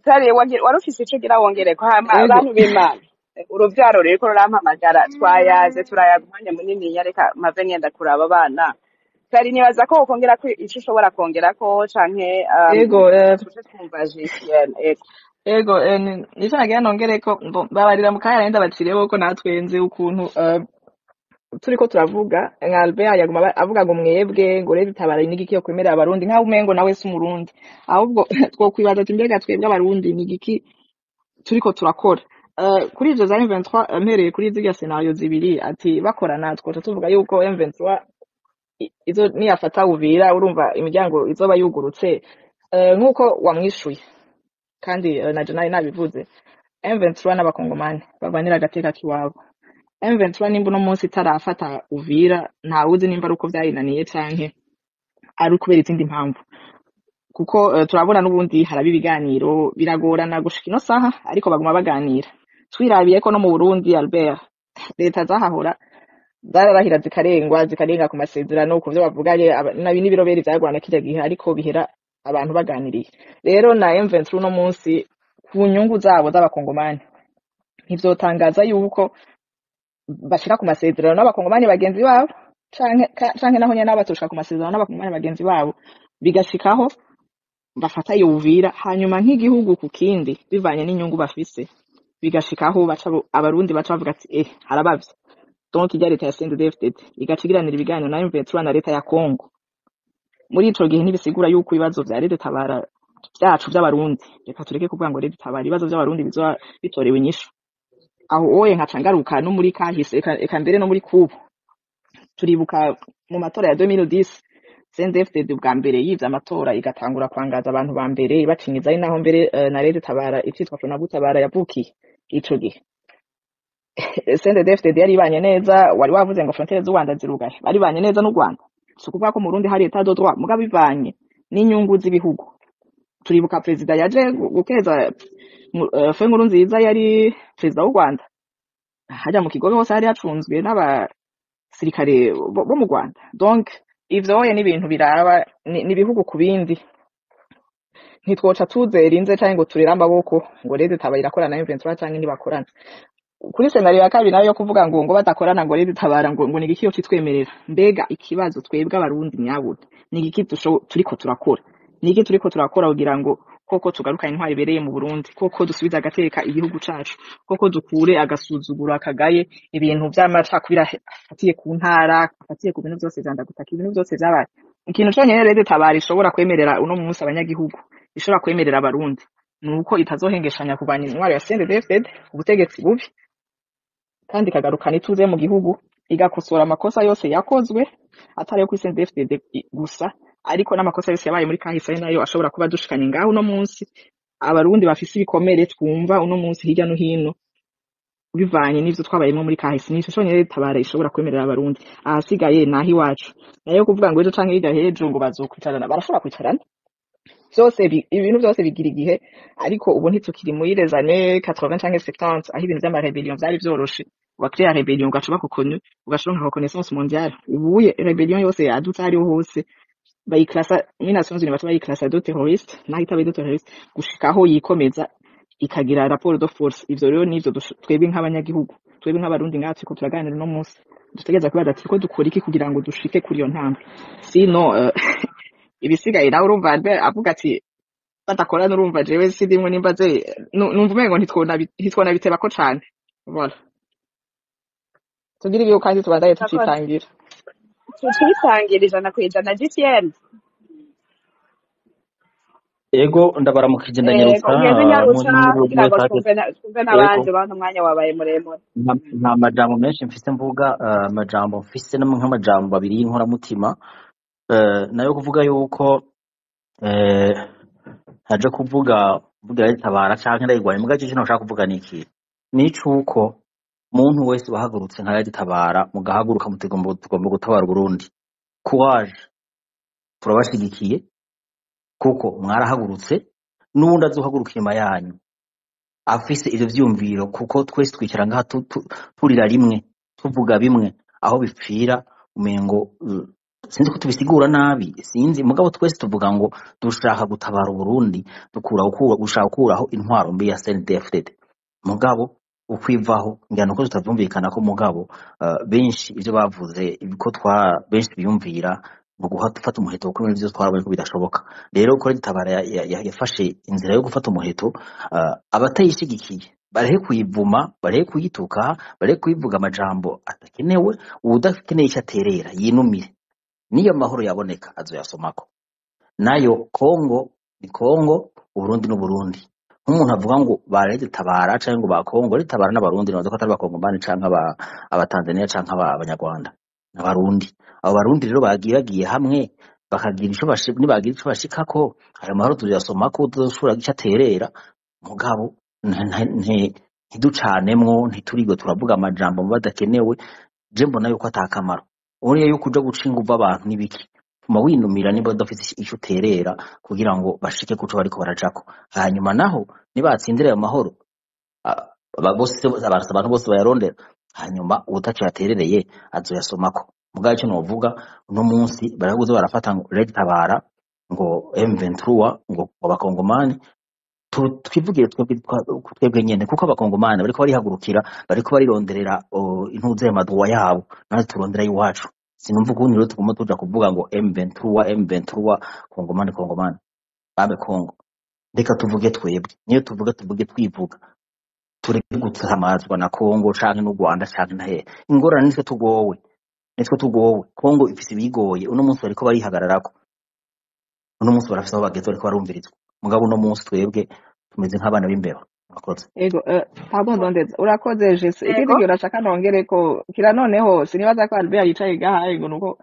Kare wari ufise ico ugira wongereko? Hama Ego. abantu b'Imana, uruvyaro ruriko rurampamagara, twayaze turayaga umwanya munini, reka mpave ngenda kuraba abana. Kari nibaza ko wokongera ko ico ushobora kongerako canke Ego, tuje twumva Julienne. Ego. Ego, nico nagira nongereko, babarira mu kanya nenda bacireho ko natwenze ukuntu turiko turavuga nka Albert yaguma avuga ngo mwebwe ngo rero itabara n'igiki yo kwemerera abarundi, nkaho umengo nawe si umurundi. Ahubwo twokwibaza ati mbega twebwe abarundi ni igiki turiko turakora kuri ivyo za M23? Mpereye kuri zirya scenario zibiri ati bakorana, twoca tuvuga yuko M23 izo niyafata Uvira, urumva imiryango izoba yugurutse. Nk'uko wamwishuye kandi na je nari nabivuze, M23 n'abakongomani barwanira agateka k'iwabo. M23 nimba uno munsi itarafata Uvira, ntawuzi nimba ari uko vyayinaniye canke ari ukubera izindi mpamvu, kuko turabona n'ubundi haraba ibiganiro biragorana gushika ino saha, ariko baguma baganira. Twirabiye ko no mu Burundi, Albert, leta zahahora zararahira zikarengwa, zikarenga ku masezerano, ku vyo bavuganye, nabi n'ibiroberi vyagwana kirya gihe, ariko bihera abantu baganiriye. Rero na M23 uno munsi ku nyungu zabo z'abakongomani ntivyotangaza yuko bashira ku masezerano n'abakongomani bagenzi babo, canke naho nyene nabo batoshika ku masezerano n'abakongomani bagenzi babo, bigashikaho bafata iyo Uvira, hanyuma nk'igihugu ku kindi bivanye n'inyungu bafise, bigashikaho baca abarundi baca bavuga ati harabavye. Donc irya leta ya CNDD-FDD igaca igiranira ibiganiro na M23 na leta ya Congo. Muri ico gihe ntibisigura yuko ibibazo vya leta tabara vyacu vy'abarundi, reka tureke kuvuga ngo leta tabara, ibibazo vy'abarundi bizoba bitorewe inyishu. Aho oye nkaca ngaruka no muri kahise, eka mbere no muri kubu. Turibuka mu matora ya 2010, CNDD-FDD bwa mbere yivye amatora, igatangura kwangaza abantu ba mbere ibacinyiza, ari naho mbere na leta tabara icitwa Fronabutabara yavukiye ico gihe. CNDD-FDD yari ibanye neza, wari wavuze ngo frontiere z'u Rwanda zirugaye, bari banye neza n'u Rwanda. Si ukuvuga ko mu Burundi hari Etat de droit, mugabo bivanye n'inyungu z'ibihugu. Turibuka perezida yaje gukeza Fred Nkurunziza yari perezida w'u Rwanda, hajya mu Kigobe hose hari hacunzwe n'abasirikare bo mu Rwanda. Donc ivyo oye n'ibintu biraba ni ibihugu ku bindi, ntitwoca tuzera inze canke ngo turere amaboko ngo leta itaba irakorana na M23 canke ntibakorana. Kuri scénario ya kabiri nayo yo kuvuga ngo badakorana, ngo RED Tabara ngo ni igiki yo kitwemerera? Mbega ikibazo twebwe Abarundi nyabuna ni igiki turiko turakora? Ni iki turiko turakora kugira ngo koko tugarukane intwari ibereye mu Burundi, koko dusubize agateka igihugu cacu, koko dukure agasuzuguro, akagaye, ibintu vy'amacakubiri afatiye ku ntara, afatiye ku bintu vyose vyandagutaka, ibintu vyose vyabaye? Ikintu conyene RED Tabara ishobora kwemerera uno munsi abanyagihugu, ishobora kwemerera Abarundi, ni uko itazohengeshanya kurwanya intwaro ya CNDD-FDD, ubutegetsi bubi, kandi ikagarukana ituze mu gihugu, igakosora amakosa yose yakozwe, atari ayo kuri CNDD-FDD gusa, ariko n'amakosa yose yabaye muri kahise, ari nayo ashobora kuba adushikanye ngaho uno munsi. Abarundi bafise ibikomere twumva uno munsi hirya no hino bivanye n'ivyo twabayemwo muri kahise. Nico conyene Tabara ishobora kwemerera Abarundi. Ahasigaye naho iwacu nayo kuvuga ngo ejo canke hirya h'ejo ngo bazokwicarana, barashobora kwicarana vyose, ibintu vyose bigira igihe. Ariko ubu ntitukiri muri les années 80 canke 70, aho ibintu vy'ama rébellion vyari vyoroshe. Wakrea rébellion, ugaca uba reconnu, ugaca reconnaissance mondiale. Ubuye rébellion yose yadutse hariho hose bayiklasa muri Nations Unies, baca bayiklasa de terroriste, naho itaba de terroriste, gushikaho yikomeza ikagira rapport de force. Ivyo rero nivyo twebwe nk'abanyagihugu, twebwe nk'Abarundi ngaha turiko turaganira uno munsi, dutegereza kubaza ati ko dukora iki kugira ngo dushike kuri iyo ntambwe? Sino ibisigaye nawe urumva Albert avuga ati badakorana, urumva jewe sindimwo, nimba ze numva umengo ntitwonabitebako cane. Voilà, tugire ibihugu kandi tubandanye Urakoze. tucitangira. Tutwitangira 100%. GTN. Ego, ndabaramukije, ndanyarutsa. Ugende unyarutsa kugira ngo mwese. twumve n'abandi bantu, umwanya wabaye muremure. Nta majambo menshi mfise mvuga, amajambo mfise nk'amajambo abiri y'inkoramutima, nayo kuvuga yuko ntaje kuvuga mvugira Tabara canke ndayirwanya. Muga ico nshaka kuvuga niki? Ni cuko muntu wese wahagurutse nka Tabara, mugahaguruka mutigomba tugomba gutabara Burundi, courage, turabashigikiye, kuko mwarahagurutse. N'uwundi azohaguruka inyuma yanyu afise ivyo vyiyumviro, kuko twese twicara ngaha turira rimwe, tuvuga bimwe. Aho bipfira umengo sinzi ko tubisigura nabi, sinzi. Mugabo twese tuvuga ngo dushaka gutabara Uburundi, dukura gushaka gukuraho intwaro mbi ya CNDD-FDD. Mugabo ukwivaho ngira nuko tutavyumvikana ko. Mugabo benshi ivyo bavuze ko twa benshi biyumvira ngo gufata umuheto, kuko ibintu vyose twarabonye ko bidashoboka. Rero ko Tabara yafashe inzira yo gufata umuheto, abatayishigikiye bareke kuyivuma, bareke kuyituka, bareke kuyivuga amajambo adakenewe. Uwudakeneye icyo aterera yinumire. Niyo mahoro yaboneka azoyasomako. Nayo Kongo ni Kongo, Uburundi n'Uburundi. Nk'umuntu avuga ngo barete Tabara canke ngo ba Kongo ritabara n'Abarundi, nabaza ko atari Abakongomani canke Abatanzania canke Abanyarwanda, n'Abarundi. Abo Barundi rero bagiye bagiye hamwe bakagira ico nibagira ico bashikako, ayo mahoro tuzayasomako, tuzoshobora ico aterera. Mugabo ntiducanemwo, ntiturigwe turavuga amajambo badakenewe. Je mbona yuko atakamaro uriya yuko uja guca inguvu abantu n'ibiki. Tuma winumira niba udafise ico uterera kugira ngo bashike kuco bariko barajako. Hanyuma naho nibatsindira ayo mahoro, bose abantu bose bayarondera, hanyuma uwutaco yaterereye azoyasomako. Mugabo ico novuga, uno munsi baraguze barafata ngo Red Tabara, ngo M23, ngo Abakongomani, twivugire twebwe nyene, kuko Abakongomani bariko barihagurukira, bariko barironderera intuze y'amadroit yabo, natwe turondera iwacu. Sinumva ukuntu rero tuguma tuja kuvuga ngo M23, M23, Kongomani, Kongomani, bame Kongo. Reka tuvuge twebwe. Niyo tuvuga, tuvuge twivuga, tureke gutamazwa na Kongo canke n'u Rwanda canke na hehe. Ingorane nitwe tugowe, nitwe tugowe. Kongo ifise ibigoye. Uno munsi bariko barihagararako, uno munsi barafise aho bageze, bariko barumvirizwa. Mugabo uno munsi twebwe tumeze nk'abana b'imbeba. Murakoze. Ego, pardon Ndondeza, urakoze Jesse. Ikindi Yego. gihe urashaka nongereko kira. Noneho sinibaza ko Albert yicaye ngaha ngo nuko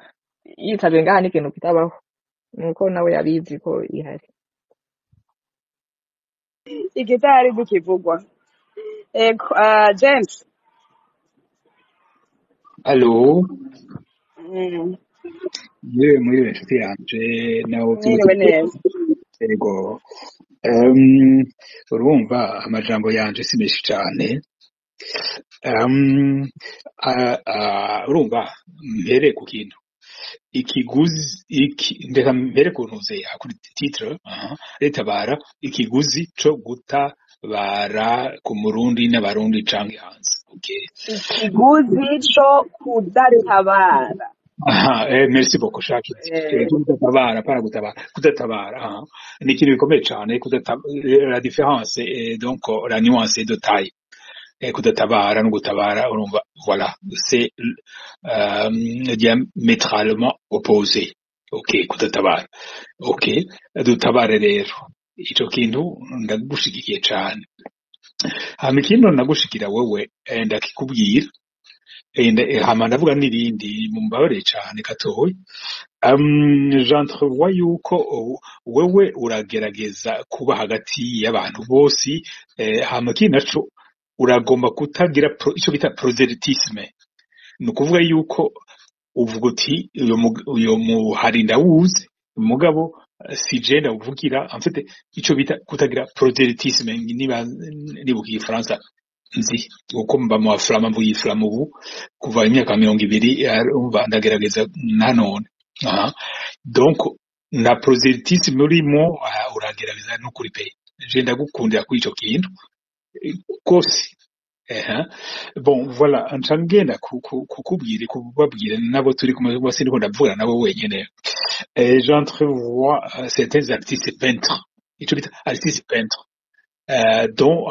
yitavye ngaha n'ikintu kitabaho, nuko nawe yabizi ko ihari. Igitari ntikivugwa. Ego, James. Alo, yewe mwiriwe inshuti yanje nawe. Mwiriwe neza. Yego. Urumva amajambo yanje si menshi cane. Urumva mpere ku kintu ikiguzi iki, ndeka mpere ku ntuze ya kuri titre, aha, Retabara ikiguzi co gutabara ku Murundi n'Abarundi canke hanze. Okay. Ikiguzi co kudatabara. Aha, merci beaucoup, Shaki. Kudatabara, para gutabara, kudatabara, ah. Ni ikintu gikomeye cane, la différence est donc la nuance est de taille. Kudatabara no gutabara, urumva, voilà, c'est diamétralement opposé. Okay, kudatabara. Okay, dutabare rero. Ico kintu ndagushigikiye cane. Hama ikindi nagushikira wewe, ndakikubwira, hama ndavuga n'irindi, mumbabarire cane gatoya. J'entrevois yuko wewe uragerageza kuba hagati y'abantu bose, hama ikindi naco uragomba kutagira ico bita prosélytisme. Ni ukuvuga yuko uvuga uti uyo muhari ndawuzi, mugabo si je ndawuvugira. En fait, ico bita kutagira prosélytisme, niba nibuka igifaransa nzi, kuko mba mu bafurama, mvuga igifurama ubu kuva imyaka 20, urumva ndagerageza nanone. Aha. Donc na prosélytisme urimo, uragerageza n'ukuri pe, je ndagukundira kuri ico kintu rwose. Ehe. Bon, voilà, nca ngenda kukubwira, kubabwira nabo turi kumwe bose, ndiko ndavugana nabo wenyene. J'entrevois certains artistes peintres, ico bita artiste peintre, dont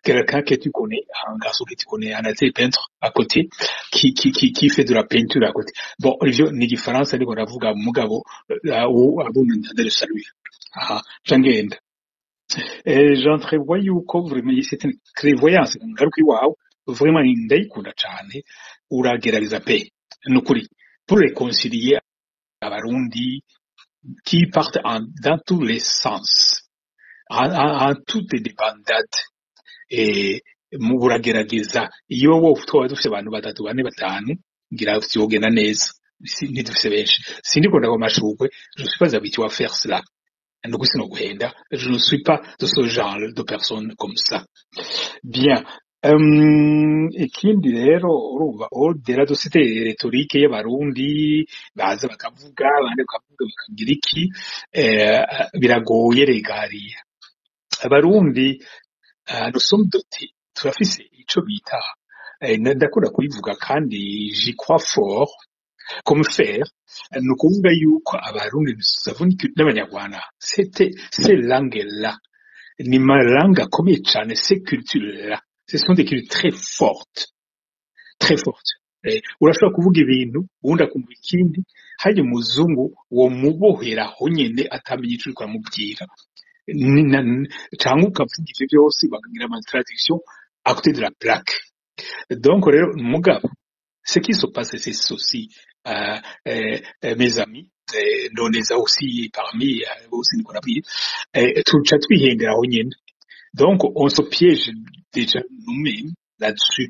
quelqu'un que tu connais, un garçon que tu connais, un artiste peintre à côté, qui fait de la peinture à côté. Bon, ivyo ni igifaransa ndiko ndavuga, mugabo abo ndende saluer. Aha, nca ngenda. J'entrevois yuko vraiment c'est une clairvoyance, ngaruka iwawe, vraiment ndayikunda cane, uragerageza pe, nukuri, pour réconcilier abarundi qui partent dans tous les sens, en toutes les débandades, et mu uragerageza. Iyo wowe twaba dufise abantu batatu, bane, batanu, ngira vyogenda neza. Ntidufise benshi, sindiko ndagwa amashurwe, je suis pas habitué à faire cela, nuko sinoguhenda, je ne suis pas de ce genre de personne comme ça. Bien. Ikindi rero, urumva, au-delà de cette rhétorique y'abarundi baza bakavuga, abandi bakavuga, bakagira iki, biragoye rega hariya abarundi, nous sommes dotés, turafise ico bita, ndakunda kubivuga kandi j'y crois fort comme fer, ni ukuvuga yuko abarundi nous avons une culture, n'abanyarwanda, c'était ces langues là ni ma langue akomeye cane, ces cultures là ce sont des cultures très fortes, très fortes. Urashobora kuvuga ibintu, uwundi akumva ikindi. Harya umuzungu wo muboheraho nyene atamenya ico uriko uramubwira. Canke ukavuga ivyo byose bakagira ama traduction à côté de la plaque. Donc rero, mugabo ce qui se passe, c'est ceci, mes amis, ndoneza aussi parmi bose niko nabwiye, tuca twihenderaho nyene. Donc on se piège déjà nous-mêmes là-dessus.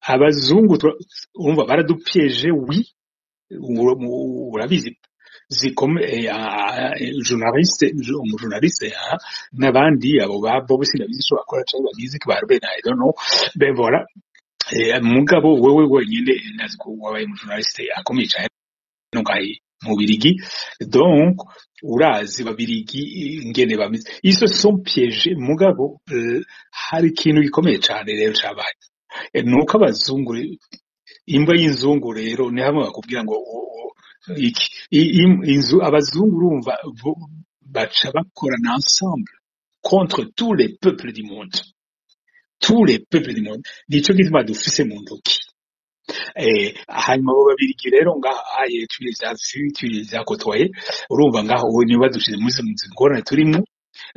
Abazungu urumva baradupiège, oui, urabizi zikome, journaliste, umujournaliste, n'abandi abo ba bo sinabizi ico bakora canke babizi ko ba Ruben, I don't know. Ben voilà. Mugabo wewe wenyine ndazi ko wabaye umujournaliste akomeye cane no ngahi mu Birigi, donc urazi babirigi ingene bameze, ils se sont piégés. Mugabo hari ikintu gikomeye cane rero cabaye. Nuko abazungu, imbwa y'inzungu rero ni hamwe bakubwira ngo iki inzu abazungu, urumva baca bakorana ensemble contre tous les peuples du monde, tous les peuples du monde. Nico gituma dufise mu ntoki. Hanyuma abo babirigi rero ngaha aye, tu les as vus, tu les as côtoyés, urumva ngaho ubu niba dushize muri izi ngorane turimo,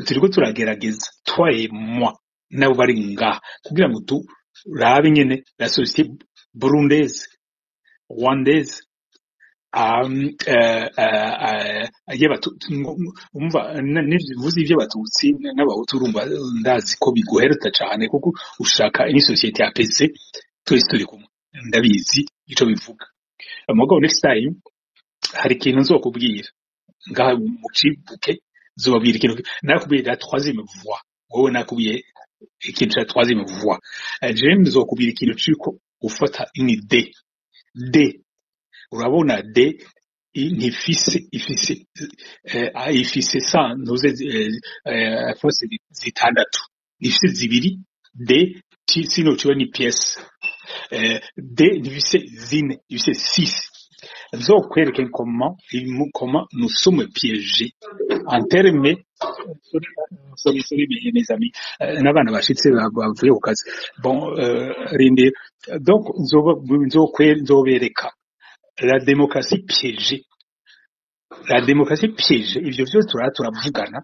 turiko turagerageza, toi et moi nabo bari ngaha, kugira ngo turabe nyene la société burundaise, rwandaise, umva nivuze ivy'abatutsi n'abahutu, urumva ndazi ko biguheruta cane, kuko ushaka une société apaisée, twese turi kumwe, ndabizi ico bivuga. Mugabo next time hari ikintu nzokubwira ngaha mucibuke, nzobabwira ikintu nakubwiye, la troisième voie. Wowe nakubwiye ikintu ca troisième voie. Je nzokubwira ikintu c'uko ufata une D D, urabona D ntifise, ifise ifise sa ntuze, force zitandatu, ifise zibiri D sino ciba ni pièce. D ntifise zine, ifise six. Nzokwereke comment nous sommes piégés en termes, sorry, sorry, mes amis, n'abana bashitse bavuye ku kazi. Bon, rindira. Donc nzobereka la démocratie piégée, la démocratie piégée. Ivyo vyose turavugana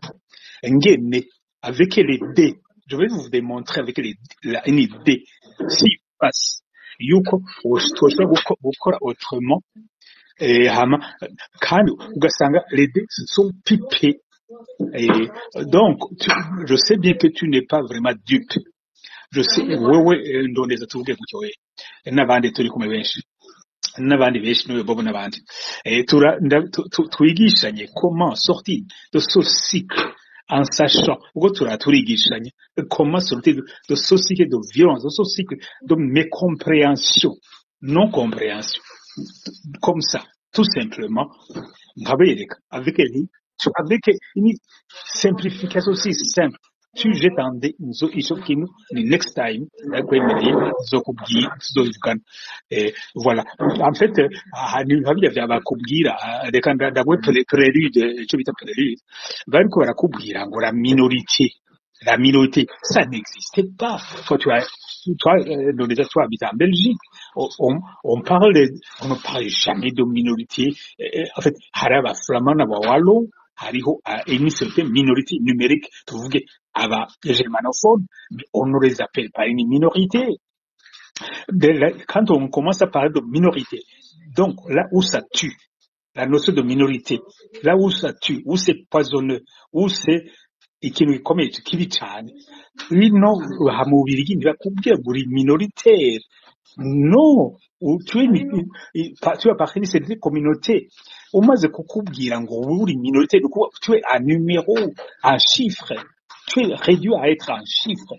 ngene avec les D. Je vais vous démontrer avec une idée si passe yuko twoshobora gukora autrement. Hama kandi ugasanga les dés sont pipés. Et donc je sais bien que tu n'es pas vraiment dupe. Je sais, wewe, ndondeza, tuvuge gutyo, we n'abandi turi kumwe benshi, n'abandi benshi, n'uyu Bobo n'abandi, twigishanye comment sortir de ce cycle en sachant ubwo turigishanye comment sortir de ce cycle de violence, de ce cycle de mécompréhension, non compréhension, comme ça, tout simplement, nkabereka avec une simplification aussi simple. Tu jettes nzo ico kintu ni next time ndakwemereye, nzokubwira, tuzovugana. Voilà, en fait, aha ni nka birya vya bakubwira, reka ndaguhe prélude, ico bita prélude. Bariko barakubwira ngo la minorité, la minorité, ça n'existait pas. Toi, tu as toi, déjà, toi habites en Belgique, on ne parle jamais de minorité. En fait, hari abaflamand n'abawalo, hariho une certaine minorité numérique, tuvuge aba germanophones, mais on ne les appelle pas une minorité. Quand on commence à parler de minorité, donc là où ça tue, la notion de minorité, là où ça tue, où c'est poisonneux, où c'est ikintu gikomeye kibi cyane, ino aha mu Bubirigi ntibakubwira ngo uri minoritaire. Non, tu appartiens à cette communauté. Umaze kukubwira ngo uri minoritaire, ni ukuvuga tu es un numéro, un chiffre, tu es réduit à être un chiffre.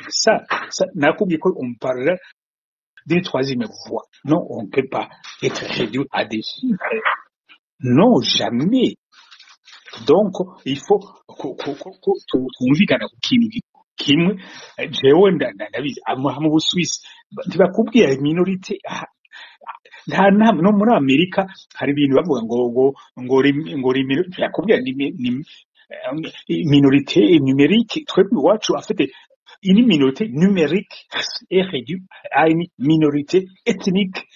Ça nakubwiye ko on parle d'une troisième voie. Non, on ne peut pas être réduit à des chiffres. Non, jamais. Donc il faut ko twumvikana ku kintu kimwe. Jewe ndabizi mu Busuwisi ntibakubwira minorité. Nta no muri Amerika hari ibintu bavuga ngo ntibakubwira ni minorité numérique. Twebwe iwacu afite une minorité numérique est réduite à une minorité ethnique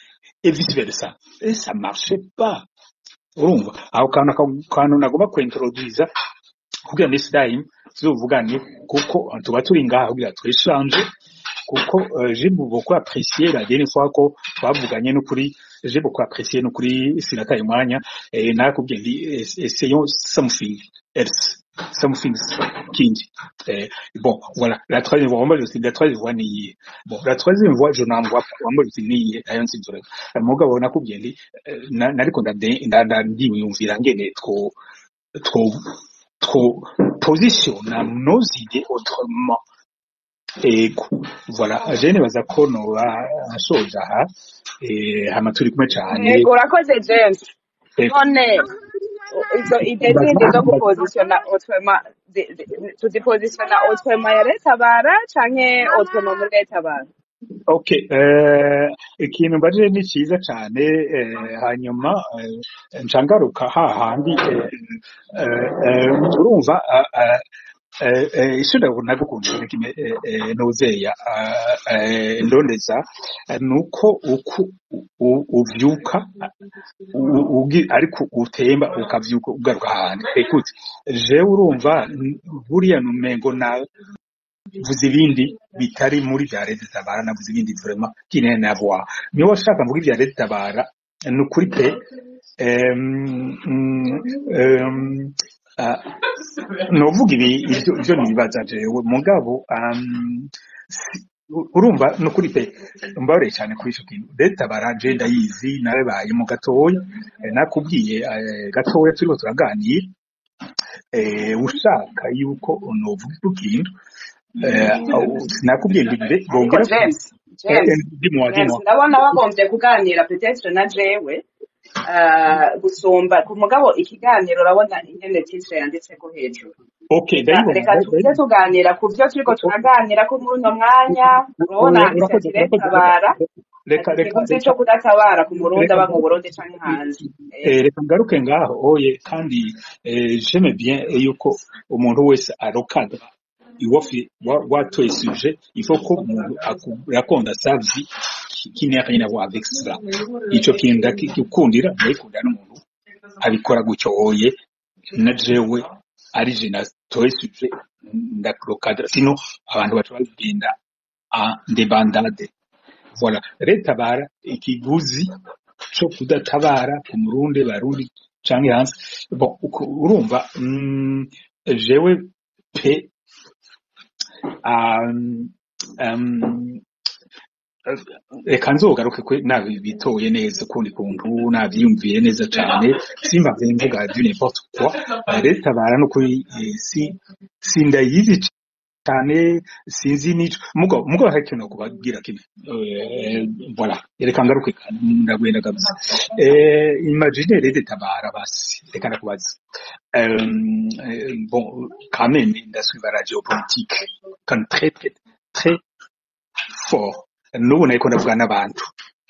et vice versa, et ça marchait pas. Urumva aho kantu nagomba kwintroduza kugira next time tuzovugane, kuko tuba turi ngaha kugira twéchange, kuko j'ai beaucoup apprécié la dernière fois ko twavuganye. N'ukuri j'ai beaucoup apprécié, n'ukuri sinataye umwanya. Nakubwiye nti essayons something else, something kindi. Bon, voilà, la troisième voie, moi je suis la troisième voie niyihe? Bon, la troisième voie, je n'en vois pas. Moi je suis niyihe ayo nsinzura? Mugabo nakubwiye nti nariko ndiyumvira ngene two positionna nos idées autrement. Ego, voilà, je nibaza ko noba nsoje aha. Hama turi kumwe cane. Yego, urakoze James. Ego. None izo idées zindi zo gupositiona autrement, tuzipositiona autrement ya Red Tabara canke autrement muri Red Tabara? Okay, ikintu mbajije ni cyiza cane. Hanyuma nca ngaruka hahandi, urumva, icyo ndagukundira kimwe, nozeya, ndondeza, nuko uko uvyuka ariko utemba ukavyuka ugaruka ahandi. Écoute, jewe urumva, buriya numengo na vuze ibindi bitari muri vya Red Tabara, navuze ibindi vraiment qui n'a rien à voir. Niba washaka mvuga ivya Red Tabara, ni ukuri pe, novuga ibi ivyo nibaza jewe. Mugabo urumva, ni ukuri pe, mbabarire cyane kuri ico kintu. Red Tabara je ndayizi, narabayemo gatoya. Nakubwiye gatoya turiko turaganira. Ushaka yuko novuga icyo kintu, sinakubwiye ngo mbe Ariko bongera James, James, dis-moi. James, Dis-moi. Ndabona bagombye kuganira peut-être na jewe gusumba ku mugabo ikiganiro. Urabona ingene titre yanditseko hejuru. Okay, Reka ndayibona. reka tuze tuganira ku byo turiko turaganira ko muri uno mwanya. Urabona Oya, handitse urakoze, ati urakoze. retabara, Reka ati reka ikiguzi reka co kudatabara ku Murundi reka aba mu Burundi canke hanze. Reka ngaruke ngaho oye, kandi j'aime bien yuko umuntu wese arokadra iwafi watoye sujet, il faut ko umuntu raconte sa vie qui n'a rien à voir avec cela. Ico kintu ndakikundira, ndayikundira n'umuntu abikora gutyo oye, na jewe ari je natoye sujet ndakurokadra, sinon abantu baca bagenda en débandade. Voilà, retabara, ikiguzi co kudatabara ku Murundi, Barundi canke hanze. Bon, urumva, jewe pe reka nzogaruke kwe nabitoye neza ukundi kuntu, navyiyumviye neza cane, simba mvuga du n'importe quoi. Retabara n'ukuri, si sindayizi cane, sinzi nico mugo hari ikintu kubabwira kimwe. Voilà, reka ngaruke, ndagwenda kabisa. Imagine rede tabara, basi reka ndakubaza. Bon, quand même ndasuiva la géopolitique quand très très très fort. N'ubu nariko ndavuga n'abantu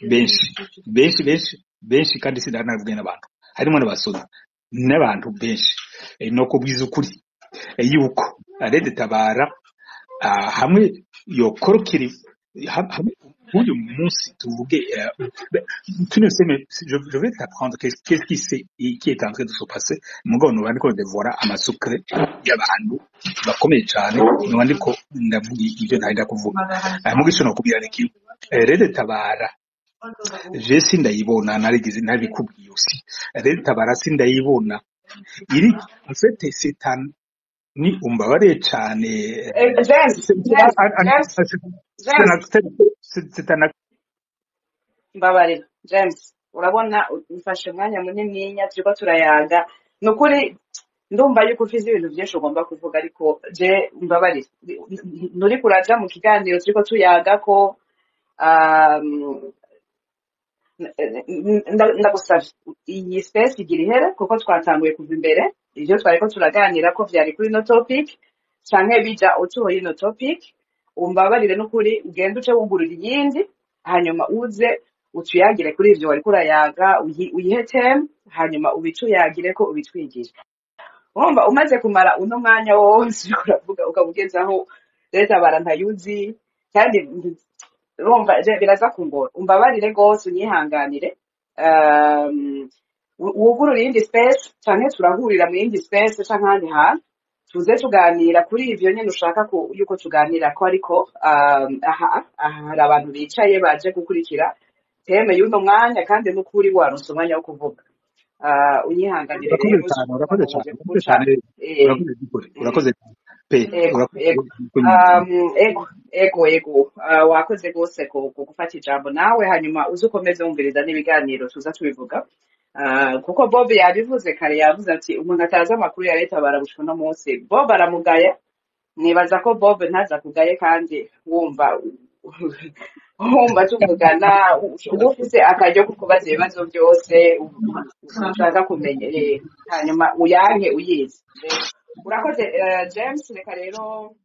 benshi benshi benshi benshi, kandi sindanavuga n'abantu harimo n'abasoda n'abantu benshi. No kubwiza ukuri yuko rede tabara hamwe yokorokera hamwe uyu munsi tuvuge, tu ne sais, mais je vais t'apprendre qu'est-ce qui s'est qui est en train de se passer. Mugabo noba ndiko ndevora amasukre y'abantu bakomeye cane, noba ndiko ndavuga ivyo ntari kuvuga. Muga ico nokubwira ni kimwe: rede tabara je sindayibona, narigeze nabikubwiye aussi, rede tabara sindayibona iri, en fait c'est un ni umbabare cane. James, James, James, James, C'est un mbabarira James, urabona ufashe umwanya munininya turiko turayaga. Ni ukuri ndumva yuko ufise ibintu vyinshi ugomba kuvuga, ariko je mbabarira, nturiko uraja mu kiganiro turiko tuyaga ko ndagusavye iyi space igira ihere, kuko twatanguye kuva imbere ivyo twariko turaganira ko vyari kuri ino topic canke bija autour y'ino topic. Umbabarire n'ukuri, ugende uce wugurura iyindi, hanyuma uze utuyagire kuri ivyo wariko urayaga, uyihe theme, hanyuma ubituyagireko, ubitwigishe. Urumva umaze kumara uno mwanya wose uriko uravuga, ukaba ugeze aho leta barantayuzi, kandi urumva je biraza kungora. Umbabarire rwose, unyihanganire. Wugurure iyindi space canke turahurira mu yindi space canke ahandi hantu tuze tuganira kuri ivyo nyene ushaka yuko tuganira ko. Ariko aha aha hari abantu bicaye baje gukurikira thème y'uno mwanya, kandi n'ukuri waronse umwanya wo kuvuga. Unyihanganire Urakoze rero, cyane, urakoze nkomeje cyane, urakoze kuguca cyane. Urakoze by'ukuri, urakoze pe. Ego. Urakoze Ego. kunyumva. Ego, ego, ego. Wakoze rwose ku gufata ijambo nawe, hanyuma uze ukomeze wumviriza n'ibiganiro tuza tubivuga. Kuko Bob yabivuze kare, yavuze ati umuntu atazi amakuru ya leta barabushwa uno munsi, Bob aramugaya. Nibaza ko Bob ntaza kugaye, kandi wumva tuvugana uba ufise akaryo ko kubaza ibibazo byose ushaka kumenya, hanyuma uyanke uyizi. Urakoze, James. Reka rero